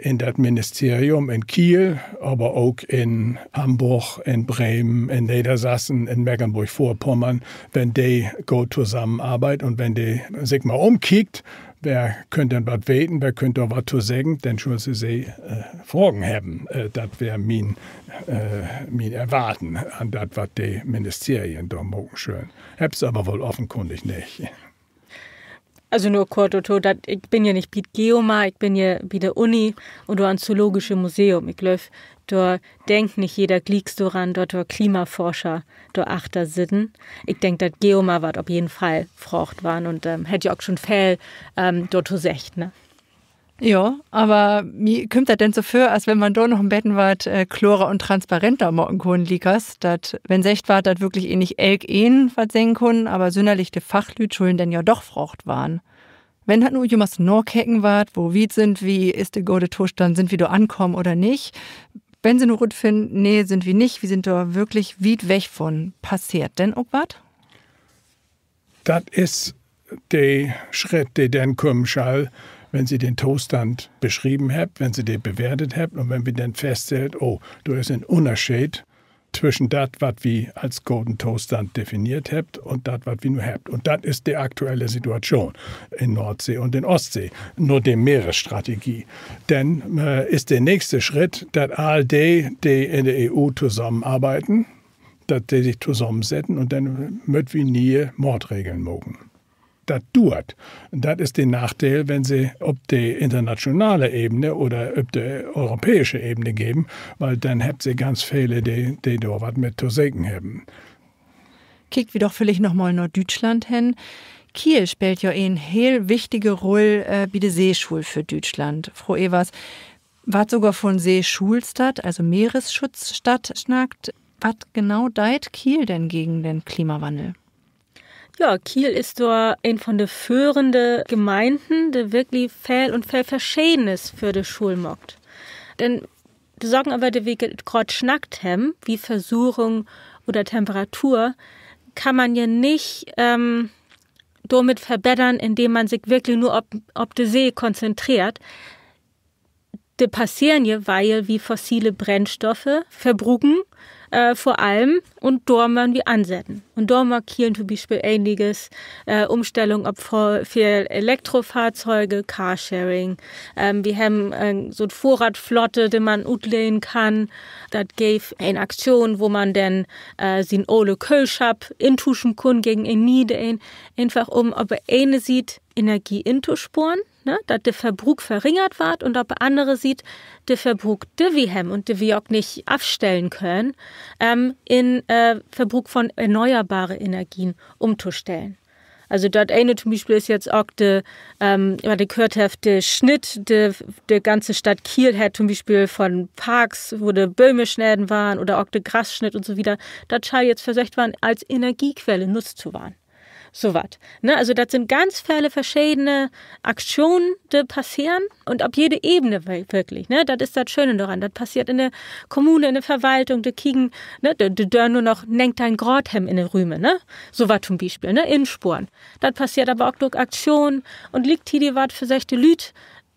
in dat Ministerium in Kiel, aver ok in Hamborg, in Bremen, in Neddersassen, in Mecklenborg-Vörpommern, wenn de goot tosamenarbeidt un wenn de sik mal ümkiekt, wer köönt denn wat weten, wer köönt dor wat to seggen, denn schullt se se fragen hebben. Dat weer mien, mien Erwarten an dat, wat de Ministerien dor maken schullen. Hebbt se aver woll offenkunnig nich. Also nur kort dorto, dat, ik bün ja nich bi't Geomar, ik bün ja bi de Uni un dor an't Zoologische Museum. Ik glööv, dor denkt nich jeder glieks doran, dat dor Klimaforscher dor achter sitten. Ik denk, dat Geomar warrt op jeden Fall fraagt warrn un hett ja ok schon veel dorto seggt, ne? Ja, aver mi kümmt dat denn so vör, as wenn man dor noch en beten wat klorer un transparenter maken kunn, liekers, dat, wenn seggt warrt, dat würklich egentlich elkeen wat seggen kunn, aver sünnerlich de Fachlüüd schullen denn ja doch fraagt warrn. Wenn dat nu jümmers nakeken warrt, wo wiet sünd wi, is de gode Tostand, sünd wi dor ankamen oder nich? Wenn se nu rutfinnt, nee, sünd wi nich, wi sünd dor würklich wiet weg vun, passeert denn ok wat? Dat is de Schritt, de denn kümmen schall, Wenn se den Tostand beschreven hebbt, wenn se de bewertet hebbt un wenn wi denn faststellt, oh, dor is en Ünnerscheed twüschen dat, wat wi as goden Tostand defineert hebbt, un dat, wat wi nu hebbt. Un dat is de aktuelle Situatschoon in Noordsee un in Ostsee, na de Meeresstrategie. Denn is de nächste Schritt, dat all de, de in de E U tosamenarbeiden, dat de sik tosamensetten un denn mööt wi ne'e Maatregeln maken. Dat duert. Dat is de Nadeel, wenn se op de internationale Ebene oder op de europääsche Ebene geven, wiel denn hebbt se ganz vele, de, de dor wat mit to seken hebben. Kiekt wi doch villicht noch mal na Düütschland hen. Kiel speelt ja en heel wichtige Rull bi de Seeschuul för Düütschland. Fro Evers, warrt sogor von Seeschuulstadt, also Meeresschutzstadt snackt. Wat genau deit Kiel denn gegen den Klimawannel? Ja, Kiel is dor een von de föhrende Gemeinden, de wirklich veel un veel Verschedenes för de Schuul maakt. Denn de Saken, över de wi graad snackt hebben, wie Versuerung oder Temperatur, kann man ja nich dormit verbetern, indem man sik wirklich nur op, op de See konzentreert. De passeren ja, wiel wi fossile Brennstoffe verbruken, vör allem, un dor mööt wi ansetten. Un dor maakt Kiel to'n Bispeel eniges, Umstellung op veel Elektrofahrzeuge, Carsharing. Wi hebben so'n Fohrradflotte, de man utlehnen kann. Dat geev en Aktion, wo man denn sien ole Köhlschapp intuschen kunn gegen en ne'en. Eenfach üm op de ene Siet Energie intosporen, ne, dat de Verbruuk verringert warrt un op de annere Siet de Verbruuk, de wi hebben un de wi ok nich afstellen köönt, in Verbruuk von erneuerbare Energien ümtostellen. Also dat ene to'n Bispeel is jetzt ok de, wat ik höört heff, de Snitt, de, de ganze Stadt Kiel hett to'n Bispeel von Parks, wo de Bööm sneden warrn oder ok de Gras snitt un so wieder. Dat schall jetzt versöcht warrn, as Energiequelle nutzt to warrn. So wat, ne? Also dat sünd ganz vele verschedene Aktionen, de passeren un op jede Ebene wirklich, ne? Dat is dat Schöne doran. Dat passeert in de Kommune, in de Verwaltung, de kieken, ne, de, de dörvt nur noch negenteihn Graad hebben in de Rüme, ne? So wat to'n Bispeel, ne? Insporen. Dat passeert aver ok dörch Aktionen un liektiedig warrt versöcht, de Lüüd,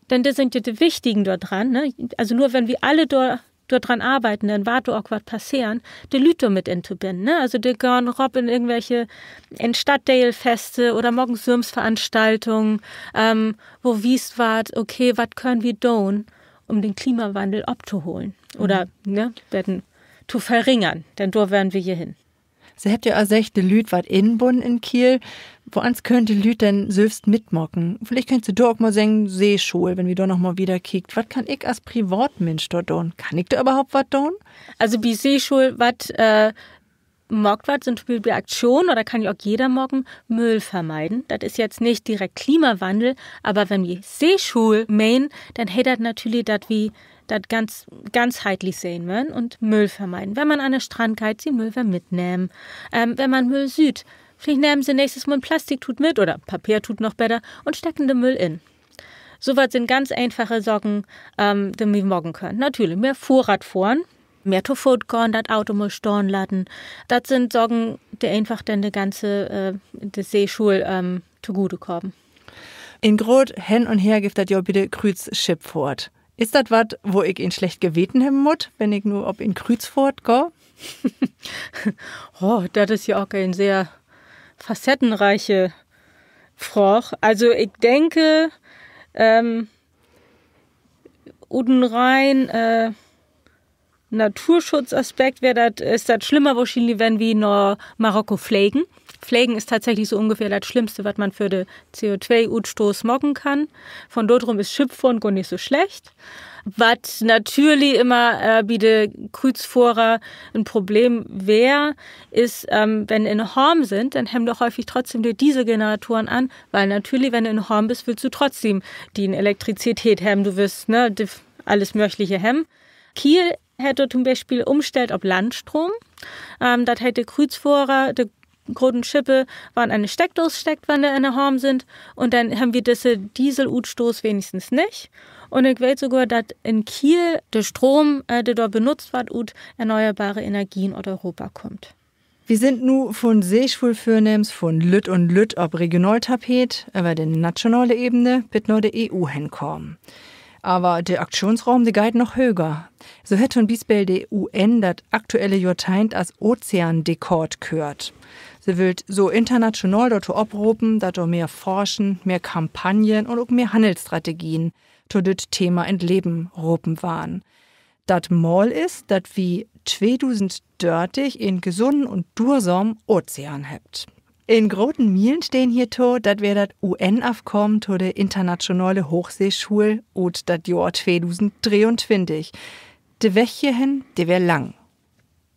denn de sünd ja de Wichtigen dor dran, ne? Also nur wenn wi alle dor, dor dran arbeiden, denn warrt dor ok wat passeren, de Lüüd dor mit intobinnen, ne? Also de gahn rop in irgendwelche, in Stadtdeelfeste oder maken sülvst Veranstaltungen, wo wiest warrt, okay, wat köönt wi doon, üm den Klimawannel optoholen oder, ne, beten to verringern, denn dor wüllt wi ja hen. Se hebbt ja al seggt, de Lüüd warrt inbunnen in Kiel. Woans köönt de Lüüd denn sülvst mitmaken? Villicht köönt Se dor ok mal seggen, Seeschuul, wenn wi dor noch mal wieder kiekt. Wat kann ik as Privatminsch dor doon? Kann ik dor överhaupt wat doon? Also bi Seeschuul, wat maakt warrt, sünd to'n Bispeel Aktionen, oder kann ja ok jeder maken, Müll vermeiden. Dat is jetzt nich direkt Klimawannel, aver wenn wi Seeschuul menen, denn heet dat natürlich, dat wi dat ganz, ganzheitlich sehn mööt un Müll vermeiden. Wenn man an de Strand geiht, sien Müll wedder mitnehmen. Wenn man Müll süht, villicht nehmen Se nächstes Mal en Plastiktuut mit oder Papiertuut noch beter un stecken de Müll in. So wat sünd ganz eenfache Saken, de wi maken köönt. Natürlich mehr Fohrrad fohren, mehr to Foot gahn, dat Auto mal stahn laten. Dat sünd Saken, de eenfach denn de ganze, de Seeschuul togode kamen. En groot Hen un Her gifft dat ja bi de Krüüzschippfohrt. Is dat wat, wo ik en slecht Geweten hebben mutt, wenn ik nu op en Krüüzfohrt gah? Oh, dat is ja ok en sehr facettenreiche Fraag. Also ik denke, ut en rein Naturschutzaspekt weer dat, is dat slimmer wohrschienlich, wenn wi na Marokko flegen. Flegen is tatsächlich so ungefähr dat Slimmste, wat man för de C O twee Utstoß maken kann. Von dorüm is Schippfohren gor nich so slecht. Wat natürlich immer bi de Krüüzfohrer en Problem weer, is, wenn de in Harm sünd, denn hebben de häufig trotzdem de Dieselgeneratoren an, weil natürlich, wenn de in Harm büst, wullt du trotzdem dien Elektrizität hebben, du wullt, ne, de, alles Mögliche hebben. Kiel hett dor to'n Bispeel ümstellt op Landstroom. Dat heet, de Krüüzfohrer, de groten Schippe warrn an de Steckdoos steckt, wenn de in de Harm sünd. Un denn hebben wi düsse Dieselutstoß wenigstens nich. Un ik weet sogor, dat in Kiel de Stroom, de dor benutzt warrt, ut erneuerbare Energien ut Europa kummt. Wi sünd nu vun Seeschuul vörnehms vun lütt un lütt op Regionaltapet över de nationale Ebene bit na de E U henkamen. Aver de Akschoonsraum, de geiht noch höger. So hett to'n Bispeel de U N dat aktuelle Johrteihnt as Ozeandekaad kürt. Se wüllt so international dorto opropen, dat dor mehr Forschen, mehr Kampagnen un ok mehr Hannelsstrategien to düt Thema in't Leven ropen warrn. Dat Maal is, dat wi tweedusend dörtig en gesunnen un duursam Ozean hebbt. En groten Mielensteen hierto, dat weer dat U N-Afkamen to de internationale Hoochseeschuul ut dat Johr tweedusend dreeuntwintig. De Weg hierhen, de weer lang.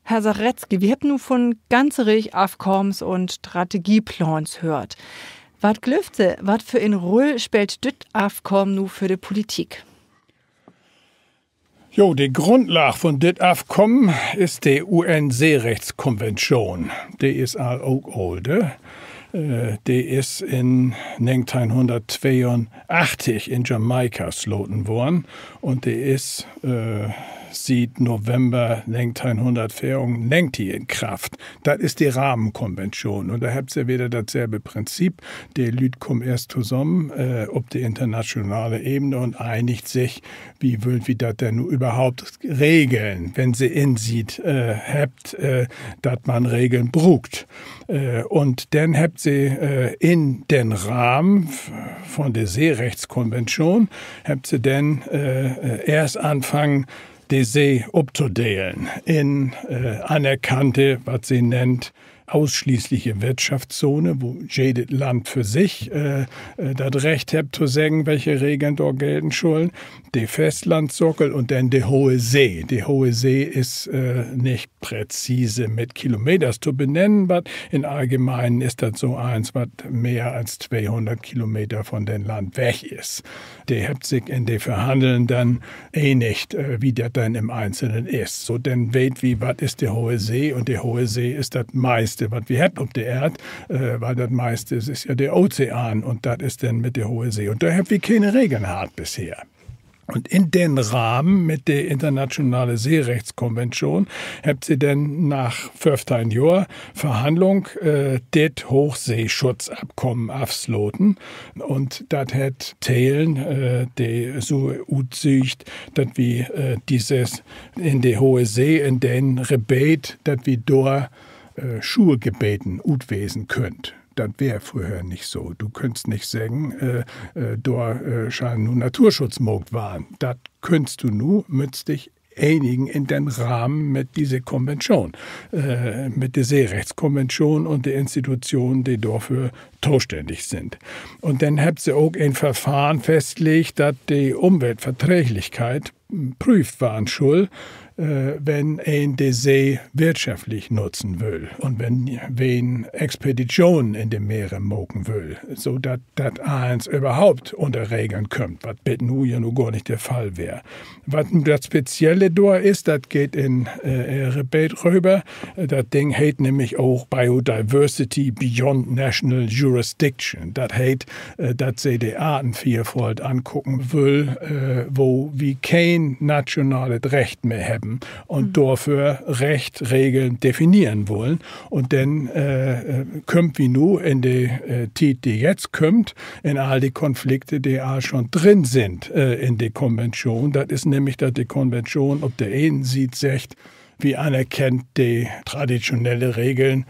Herr Saretzki, wi hebbt nu vun ganze Reeg Afkamen un Strategieplaans höört. Wat glöövt Se, wat för en Rull speelt düt Afkamen nu för de Politik? Jo, de Grundlaag vun dit Afkamen is de U N-Seerechtskonvention. De is al ok oolt. De is in negenteihnhunnerttweeunachtzig in Jamaika sloten worrn un de is siet November negenteihnhunnertveerunnegentig in Kraft. Dat is de Rahmenkonvention. Un dor hebbt se wedder datselbe Prinzip. De Lüüd kaamt eerst tosamen op de internationale Ebene un einigt sik, wie wüllt wi dat denn nu överhaupt regeln, wenn se insiet hebbt, dat man Regeln bruukt. Un denn hebbt se in den Rahmen von de Seerechtskonvention, hebbt se denn eerst anfangen, de See optodelen in anerkannte, wat se nennt, ausschließliche Wirtschaftszone, wo jedet Land för sik dat Recht hebbt to seggen, welke Regeln dor gelten schullen. De Festlandsockel un denn de Hohe See. De Hohe See is nich präzise mit Kilometers to benennen, aver in Allgemeinen is dat so eens, wat mehr as tweehunnert Kilometer von den Land weg is. De hebbt sik in de Verhanneln denn enigt, wie dat denn im Einzelnen is. So, denn weet wi, wat is de Hohe See? Un de Hohe See is dat meiste, wat wi hebbt op de Eer, wiel dat meiste is ja de Ozean un dat is denn mit de Hohe See. Un dor hebbt wi kene Regeln hatt bisher. Un in den Rahmen mit de internationale Seerechtskonvention hebbt se denn na föffteihn Johr Verhanneln dit Hoochseeschutzafkamen afsloten. Un dat hett Telen, de so utsücht, dat wi dieses in de Hohe See, in den Rebeet, dat wi dor Schuulgebeden utwesen köönt. Dat weer fröher nich so. Du künnst nich seggen, dor schall nu Naturschutz maakt warrn. Dat künnst du nu, müttst di enigen in den Rahmen mit disse Konvention, mit de Seerechtskonvention un de Institutionen, de dorför tostännig sünd. Un denn hebbt se ok en Verfahren festleggt, dat de Umweltverträglichkeit prüft warrn schull, wenn een de See wirtschaftlich nutzen will un wenn wen Expeditionen in de Meere maken will, so dat dat allens överhaupt ünner Regeln kümmt, wat bet nu ja nu gor nich de Fall weer. Wat nu dat Spezielle dor is, dat geiht in Ehr Rebeet röver. Dat Ding heet nämlich ok Biodiversity Beyond National Jurisdiction. Dat heet, dat se de Artenvielfalt ankieken wüllt, wo wi keen nationalet Recht mehr hebben un dorför Recht, Regeln defineren wüllt. Un denn kümmt wi nu in de Tiet, de jetzt kümmt, in all de Konflikte, de all schon drin sünd in de Konvention. Dat is nämlich, dat de Konvention op de een Siet seggt, wi anerkennt de traditionelle Regeln,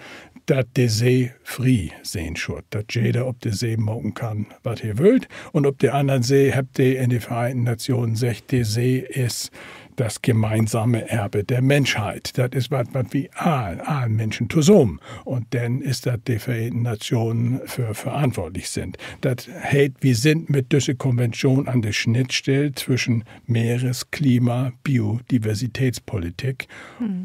dat de See frie sien schull, dat jeder op de See maken kann, wat he wüllt. Un op de anner Siet hebbt de in de Vereenten Nationen seggt, de See is das gemeinsame Erbe der Menschheit. Dat is wat, wat wi all, all Minschen tosamen. Un denn is dat de Vereenten Nationen för verantwortlich sünd. Dat heet, wi sünd mit düsse Konvention an de Schnittstell twüschen Meeres-, Klima-, Biodiversitätspolitik.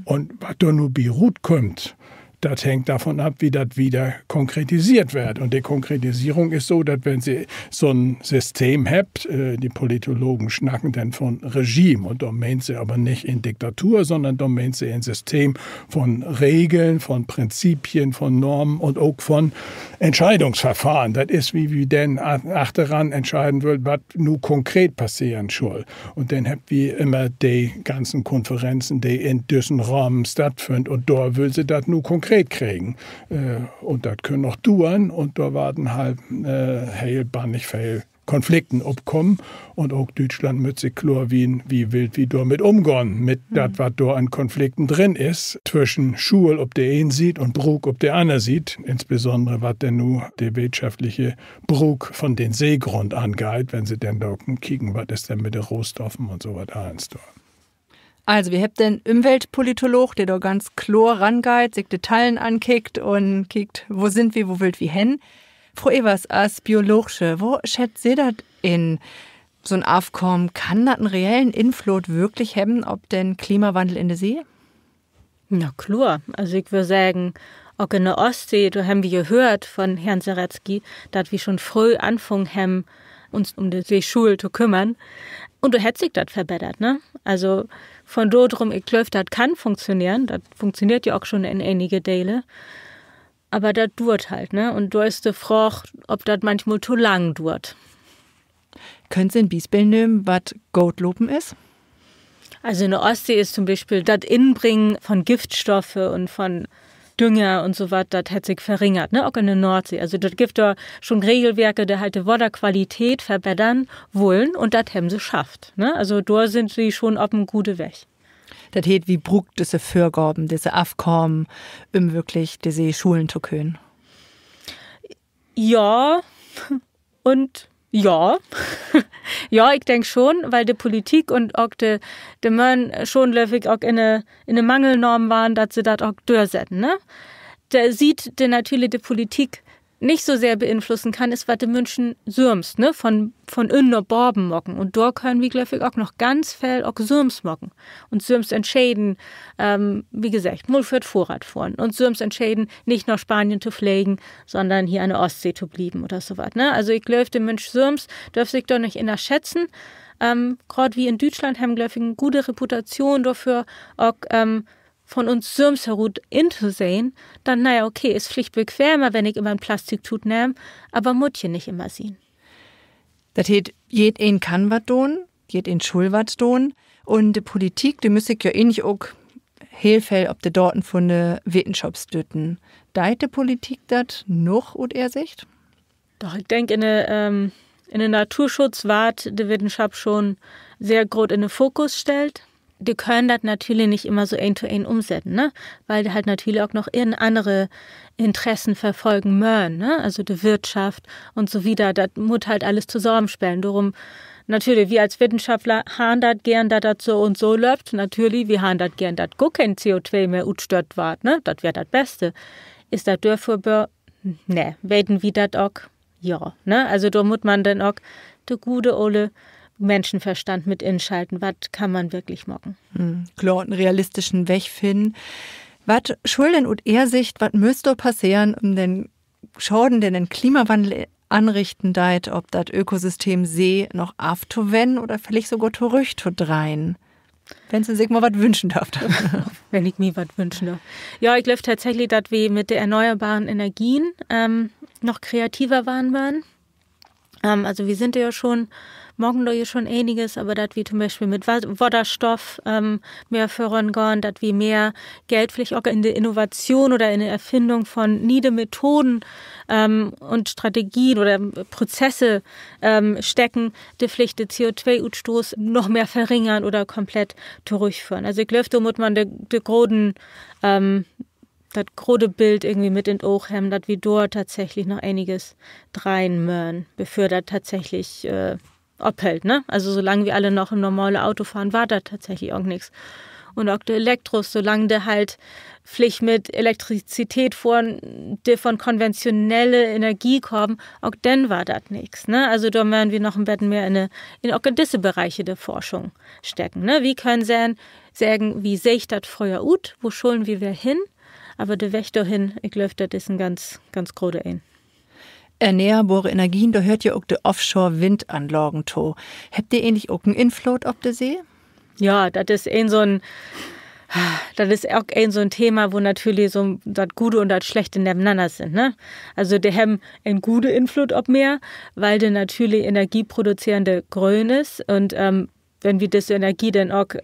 Un wat dor nu bi rutkümmt, dat hangt dorvon af, wie dat wieder konkretisiert warrt. Un de Konkretisierung is so, dat wenn Se so'n System hebbt, de Politologen snacken denn von Regime, un dor meent se aver nich en Diktatur, sonnern dor meent se en System von Regeln, von Prinzipien, von Normen un ok von Entscheidungsverfahren. Dat is, wie wi denn achteran entscheiden wüllt, wat nu konkret passeren schull. Un denn hebbt wi immer de ganzen Konferenzen, de in düssen Rahmen stattfünnt. Un dor wüllt se dat nu konkret Geld kriegen. Un dat kunn noch duern un dor warrt denn halt heel bannig veel Konflikten opkamen. Un ok Düütschland müss sik kloor ween, wo willt wi dor mit ümgahn, mit dat, wat dor an Konflikten drin is, twüschen Schuul op de een Siet un Bruuk op de anner Siet, insbesondere wat denn nu de wirtschaftliche Bruuk von den Seegrund angeiht, wenn se denn dor kieken, wat is denn mit de Rohstoffen un so wat allens dor. Also, wi hebbt den Ümweltpolitoloog, de dor ganz kloor rangeiht, sik de Tallen ankiekt un kiekt, wo sünd wi, wo willt wi hen. Fro Evers, as Biologsche, wo schätzt Se dat in? So 'n Afkamen, kann dat en reellen Infloot würklich hebben op den Klimawannel in de See? Na kloor, also ik wöör seggen, ok in de Oostsee, dor hebben wi jo höört von Herrn Saretzki, dat wi schon fröh anfungen hebben, uns üm de Seeschuul to kümmern. Un dor hett sik dat verbetert, ne? Also, von dor drüm, ik glööv, dat kann funktioneren. Dat funktioneert ja ok schon in enige Dele. Aver dat duert halt, ne? Un dor is de Fraag, of dat manchmal to lang duert. Köönt Se en Bispeel nehmen, wat goot lopen is? Also in de Oostsee is to'n Bispeel dat Inbringen von Giftstoffe un von Dünger un so wat, dat hett sik verringert, ne? Ok in de Noordsee. Also dat gifft dor schon Regelwerke, de halt de Waterqualität verbetern wullen, un dat hebben se schafft, ne? Also dor sünd se schon op en gode Weg. Dat heet, wi bruukt düsse Vörgaven, düsse Afkamen, üm würklich de See schulen to könen. Ja, un ja. Ja, ik denk schon, wiel de Politik un ok de, de Möörn schon, glööv ik, ok in de, in de Mangel nahmen warrn, dat se dat ok dörsetten, ne? De Siet, de natürlich de Politik nich so sehr beinflussen kann, is, wat de Minschen sülvst, ne, von, von ünnen na baven maken. Un dor köönt wi, glööv ik, ok noch ganz veel ok sülvst maken. Un sülvst entscheden, wie geseggt, mal för't Fohrrad fohren. Un sülvst entscheden, nich na Spanien to flegen, sonnern hier an de Oostsee to blieven oder so wat, ne? Also ik glööv, de Minsch sülvst dörf sik dor nich ünnerschätzen. Graad wi in Düütschland hebben, glööv ik, en gode Reputation dorför, ok von uns sülvst herut intosehn, dat, na ja, okay, is villicht bequemer, wenn ik ümmer en Plastiktuut nehm, aver mutt ja nich ümmer sien. Dat heet, jedeen kann wat doon, jedeen schull wat doon. Un de Politik, de müss sik ja egentlich ok heel veel op de Daten vun de Wetenschop stütten. Deit de Politik dat noog ut Ehr Sicht? Doch, ik denk, in de, in de Naturschutz warrt de Wetenschop schon sehr groot in de Fokus stellt. De köönt dat natürlich nich ümmer so een to een ümsetten, ne? Wiel de halt natürlich ok noch anner Interessen verfolgen mööt, ne? Also de Wirtschaft un so wieder, dat mutt halt allens tosamenspelen. Dorüm, natürlich, wi as Wetenschopler harrn dat geern, dat dat so un so löppt. Natürlich, wi harrn dat geern, dat gor keen C O twee mehr utstött warrt, ne? Dat weer dat Beste. Is dat dörför, nee, weten wi dat ok? Ja, ne? Also dor mutt man denn ok de gode ole Minschenverstand mit inschalten. Wat kann man wirklich maken? Kloor, en realistischen Weg finnen. Wat schull denn ut Ehr Sicht, wat müss dor passeren, üm den Schaden, den den Klimawannel anrichten deit op dat Ökosystem See, noch aftowennen oder villicht sogor torüchtodreihen? Wenn Se sik mal wat wünschen dörft. Wenn ik mi wat wünschen dörf. Ja, ik glööv tatsächlich, dat wi mit de erneuerbaren Energien noch kreativer warrn mööt. Also wi sünd dor ja schon, maken dor ja schon eniges, aver dat wi to'n Bispeel mit Waterstoff mehr vörangahn, dat wi mehr Geld villicht ok in de Innovation oder in de Erfinnung von ne'e Methoden un Strategien oder Prozesse stecken, de villicht de C O twee Utstoß noch mehr verringern oder komplett torüchföhren. Also ik glööv, dor mutt man de, de groten, dat grote Bild irgendwie mit in't Oog hebben, dat wi dor tatsächlich noch eniges dreihen mööt, bevör dat tatsächlich ophöllt, ne? Also solang wi alle noch in normale Auto fahren, warrt dat tatsächlich ok nix. Un ok de Elektros, solang de halt villicht mit Elektrizität fohren, de von konventionelle Energie kamen, ok denn warrt dat nix, ne? Also dor mööt wi noch en beten mehr in, in ok in disse Bereiche de Forschung stecken, ne? Wi köönt seggen, seggen, wo seeg dat fröher ut, wo schullen wi weer hen, aver de Weg dorhen, ik glööv, dat is en ganz, ganz grote een. Erneuerbare Energien, dor höört ja ok de Offshore-Windanlagen to. Hebbt de egentlich ok en Infloot op de See? Ja, dat is een so'n, dat is ok een so'n Thema, wo natürlich so dat Gode un dat Slechte nevenanner sünd, ne? Also de hebben en gode Infloot op Meer, wiel de natürlich energieproduzeerende Gröön is un wenn wi disse Energie denn ok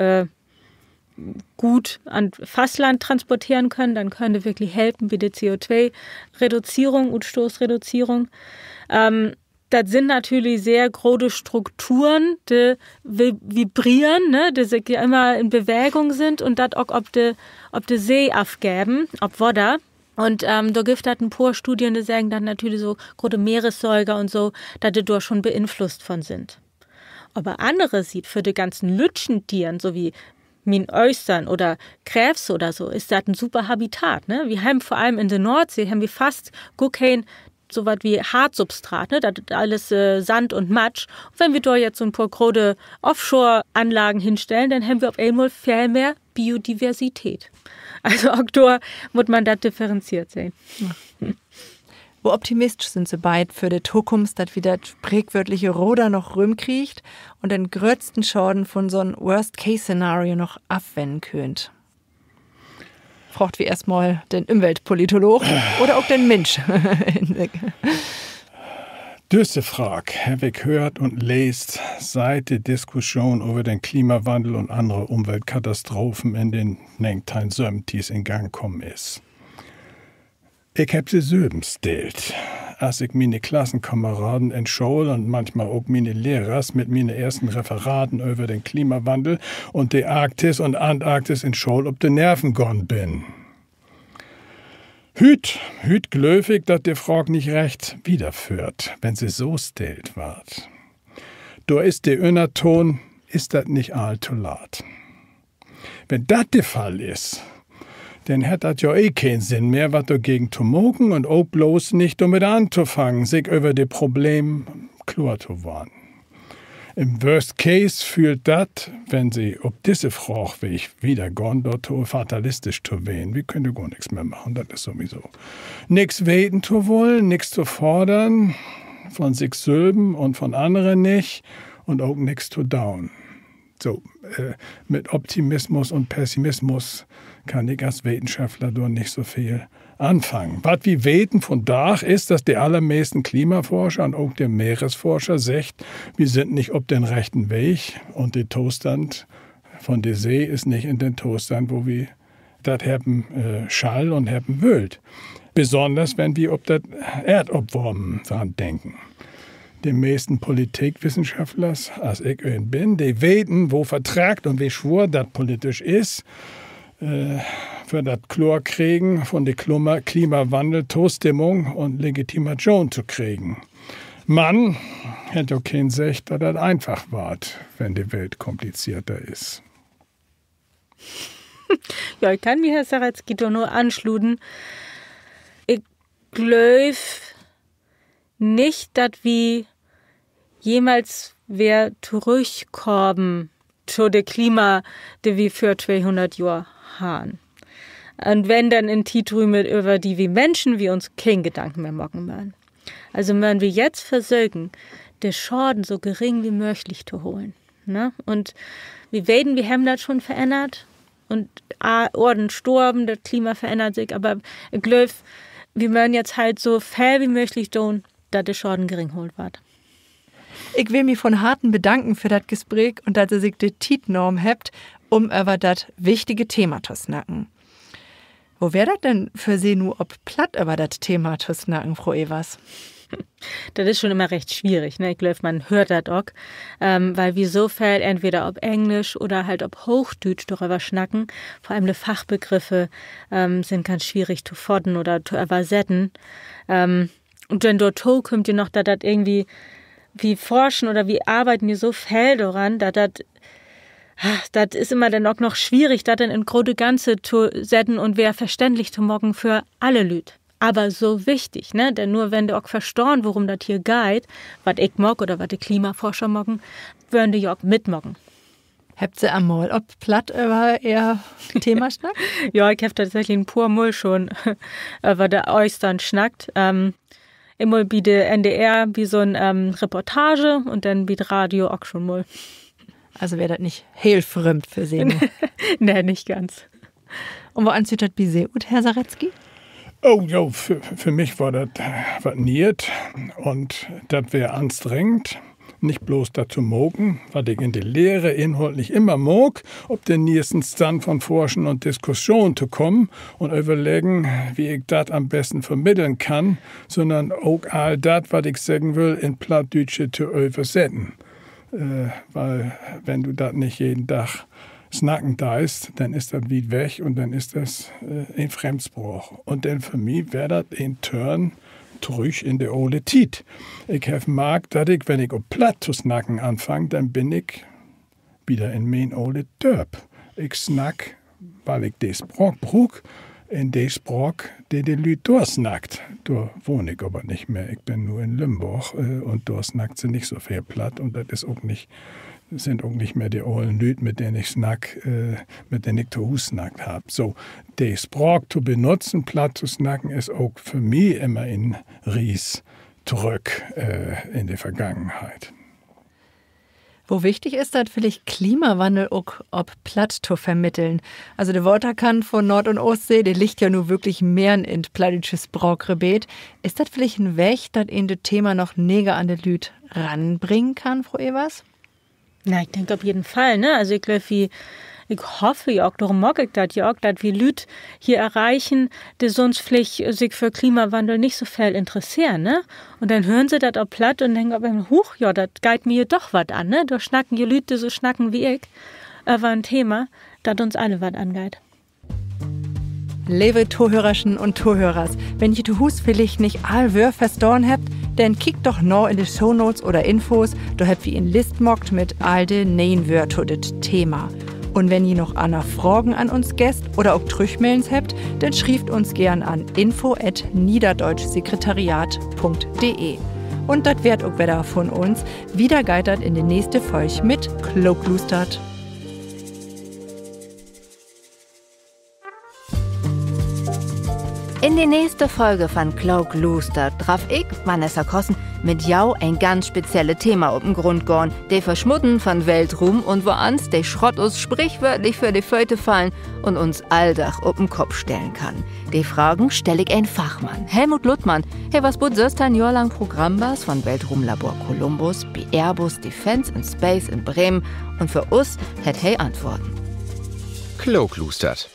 goot an't Fastland transporteren köönt, denn köönt de wirklich helpen bi de C O twee Reduzierung, Utstoßreduzierung. Dat sünd natürlich sehr grote Strukturen, de vibreren, ne, de sik ja immer in Bewegung sünd un dat ok op de, op de See afgeven, op Water. Un dor gifft dat en poor Studien, de seggen, dat natürlich so grote Meeressäuger un so, dat de dor schon beeinflusst von sünd. Aver annersiets för de ganzen lüttschen Dieren, so wie mien Ööstern oder Kreefs oder so, is dat en super Habitat, ne? Wi hebben vör allem in de Noordsee, hebben wi fast gor keen so wat wie Hartsubstrat, ne? Dat is allens Sand un Matsch. Un wenn wi dor jetzt so 'n poor grote Offshore-Anlagen hinstellen, denn hebben wi op eenmal veel mehr Biodiversität. Also ok dor mutt man dat differenziert sehn. Wo optimistisch sünd Se beid för de Tokunft, dat wi dat spreekwöörtliche Roder noch rümkriegt un den gröttsten Schaden von so'n Worst-Case-Szenario noch afwennen köönt? Fraagt wi eerstmal den Ümweltpolitoloog oder ok den Minsch. Düsse Fraag heff ik höört un leest, siet de Diskussion över den Klimawandel un annere Ümweltkatastrophen in de negenteihnseventigers in Gang kamen is. Ik heff se sülven stellt, as ik miene Klassenkameraden in School un manchmal ok miene Lehrers mit miene eersten Referaten över den Klimawandel un de Arktis un Antarktis in School op de Nerven gahn bün. Hüüt, hüüt glööv ik, dat de Fraag nich recht wiederföhrt, wenn se so stellt warrt. Dor is de Ünnertoon: Is dat nich all to laat? Wenn dat de Fall is, denn hett dat ja eh keen Sinn mehr, wat dorgegen to maken un ok bloots nich dormit antofangen, sik över de Problemen kloor to warrn. Im Worst Case föhlt dat, wenn se op disse Fraagweg wiedergahn, dorto, fatalistisch to ween. Wi köönt gor nix mehr maken, dat is sowieso. Nix weten to wullen, nix to fordern, von sik sülven un von annere nich, un ok nix to doon. So, mit Optimismus un Pessimismus kann ik as Wetenschoffler dor nich so veel anfangen. Wat wi weten vundaag is, dat de allermehrsten Klimaforscher un ok de Meeresforscher seggt, wi sünd nich op den rechten Weg un de Tostand von de See is nich in den Tostand, wo wi dat hebben schall un hebben wüllt. Besonners, wenn wi op dat Eerdopwarmen an denken. De mehrsten Politikwissenschaftlers, as ik een bün, de weten, wo vertrackt un wo swoor dat politisch is, för dat Kloorkriegen von de Klimawandel Tostimmung un Legitimatschoon to kriegen. Man hett ok keen seggt, dat dat eenfach warrt, wenn de Welt komplizierter is. Ja, ik kann mi Herr Saretsky dor nur ansluten. Ik glööv nich, dat wi jemals weer torüchkamen to de Klima, de wi vör tweehunnert Johr harrn. Un wenn, denn in Tietrüme, över de wi Minschen wi uns keen Gedanken mehr maken mööt. Also mööt wi jetzt versöken, de Schaden so gering wie mööglich to holen, ne? Un wi weten, wi hebben dat schon verännert. Un Oorden storven, dat Klima verännert sik, aver ik glööv, wi mööt jetzt halt so veel wie mööglich doon, dat de Schaden gering holt warrt. Ik will mi von Harten bedanken för dat Gespreek un dat Se sik de Tiet nahmen hebbt, um över dat wichtige Thema to snacken. Wo weer dat denn för Se nu, op Platt över dat Thema to snacken, Fro Evers? Dat is schon immer recht swierig, ne? Ik glööv, man höört dat ok, weil wi so veel entweder op Engelsch oder halt op Hoochdüütsch doröver snacken. Vör allem de Fachbegriffe sünd ganz swierig to faten oder to översetten. Un denn dorto kümmt ja noch, dat dat irgendwie, wi forschen oder wi arbeiden ja so veel doran, dat dat, dat is immer denn ok noch swierig, dat denn in grote Ganze to setten un weer verständlich to maken för alle Lüüd. Aver so wichtig, ne? Denn nur wenn de ok verstahn, worüm dat hier geiht, wat ik maak oder wat de Klimaforscher maken, wörrn de ja ok mitmaken. Hebbt Se al mal op Platt över Ehr Thema snackt? Ja, ik heff tatsächlich en poor Mal schon över de Ööstern snackt. Eenmal bi de N D R, bi so'n Reportage un denn bi't Radio ok schon mal. Also weer dat nich heel frömd för Se? Nee, nich ganz. Un woans süht dat bi Se ut, Herr Saretsky? Oh, jo, för, för mi weer dat wat Nee'et un dat weer anstrengend. Nich blots dat to maken, wat ik in de Lehre inhaltlich immer maak, op den nieesten Stand von Forschen un Diskussion to kamen un överleggen, wie ik dat an'n besten vermitteln kann, sünnern ok all dat, wat ik seggen will, in Plattdüütsche to översetten. Äh, wiel, wenn du dat nich jeden Dag snacken deist, denn is dat wiet weg un denn is dat, äh, en Fremdspraak. Un denn för mi weer dat en Törn trüch in de ole Tiet. Ik heff markt, dat ik, wenn ik op Platt to snacken anfang, denn bün ik wieder in mien ole Dörp. Ik snack, wiel ik de Spraak bruuk, in de Spraak, de de Lüüd dor snackt. Dor wahn ik aver nich mehr. Ik bün nu in Lümborg, äh, un dor snackt se nich so veel Platt un dat is ok nich, sünd ok nich mehr de olen Lüüd, mit den ik snack, äh, mit den ik to Huus snackt hebb. So, de Spraak to benutzen, Platt to snacken, is ok för mi immer en Reis torüch, äh, in de Vergangenheit. Wo wichtig is dat villicht, Klimawannel ok op Platt to vermitteln? Also de Waterkant vun Noord- un Oostsee, de liggt ja nu würklich merrn in't plattdüütsche Spraakrebeet. Is dat villicht en Weg, dat een dat Thema noch neger an de Lüüd ranbringen kann, Fro Evers? Na, ik denk op jeden Fall, ne? Also ik glööv, wi, ik hoff ja ok, dorüm maak ik dat ja ok, dat wi Lüüd hier erreichen, de sünst villicht sik för Klimawannel nich so veel interesseren, ne? Un denn hören se dat op Platt un denken op eenmal: Huch, ja, dat geiht mi ja doch wat an, ne? Dor snacken ja Lüüd, de so snacken wie ik, över en Thema, dat uns alle wat angeiht. Leve Tohörerschen un Tohörers, wenn ji to Huus villicht nich all Wöör verstahn hebbt, denn kiekt doch na in de Shownotes oder Infos, dor hebbt wi en List maakt mit all de ne'en Wöör to dit Thema. Un wenn ji noch anner Fragen an uns Gäst oder ok Trüchmellens hebbt, denn schrievt uns geern an info at niederdeutschsekretariat punkt de. Un dat weer 't ok wedder vun uns. Wieder geiht dat in de nächste Folg mit Klookluustert. In de nächste Folge von Klookluustert draff ik, Vanessa Kossen, mit jo en ganz spezielle Thema op den Grund gahn: de Versmutten von Weltruum un woans de Schrott us sprichwörtlich vör de Föte fallen un uns Alldag op den Kopp stellen kann. De Fragen stell ik en Fachmann, Helmut Luttmann. He was but sössteihn Johr lang Programmbaas von Weltruumlabor Columbus bi Airbus Defence and Space in Bremen, un för us hett he Antworten. Klookluustert.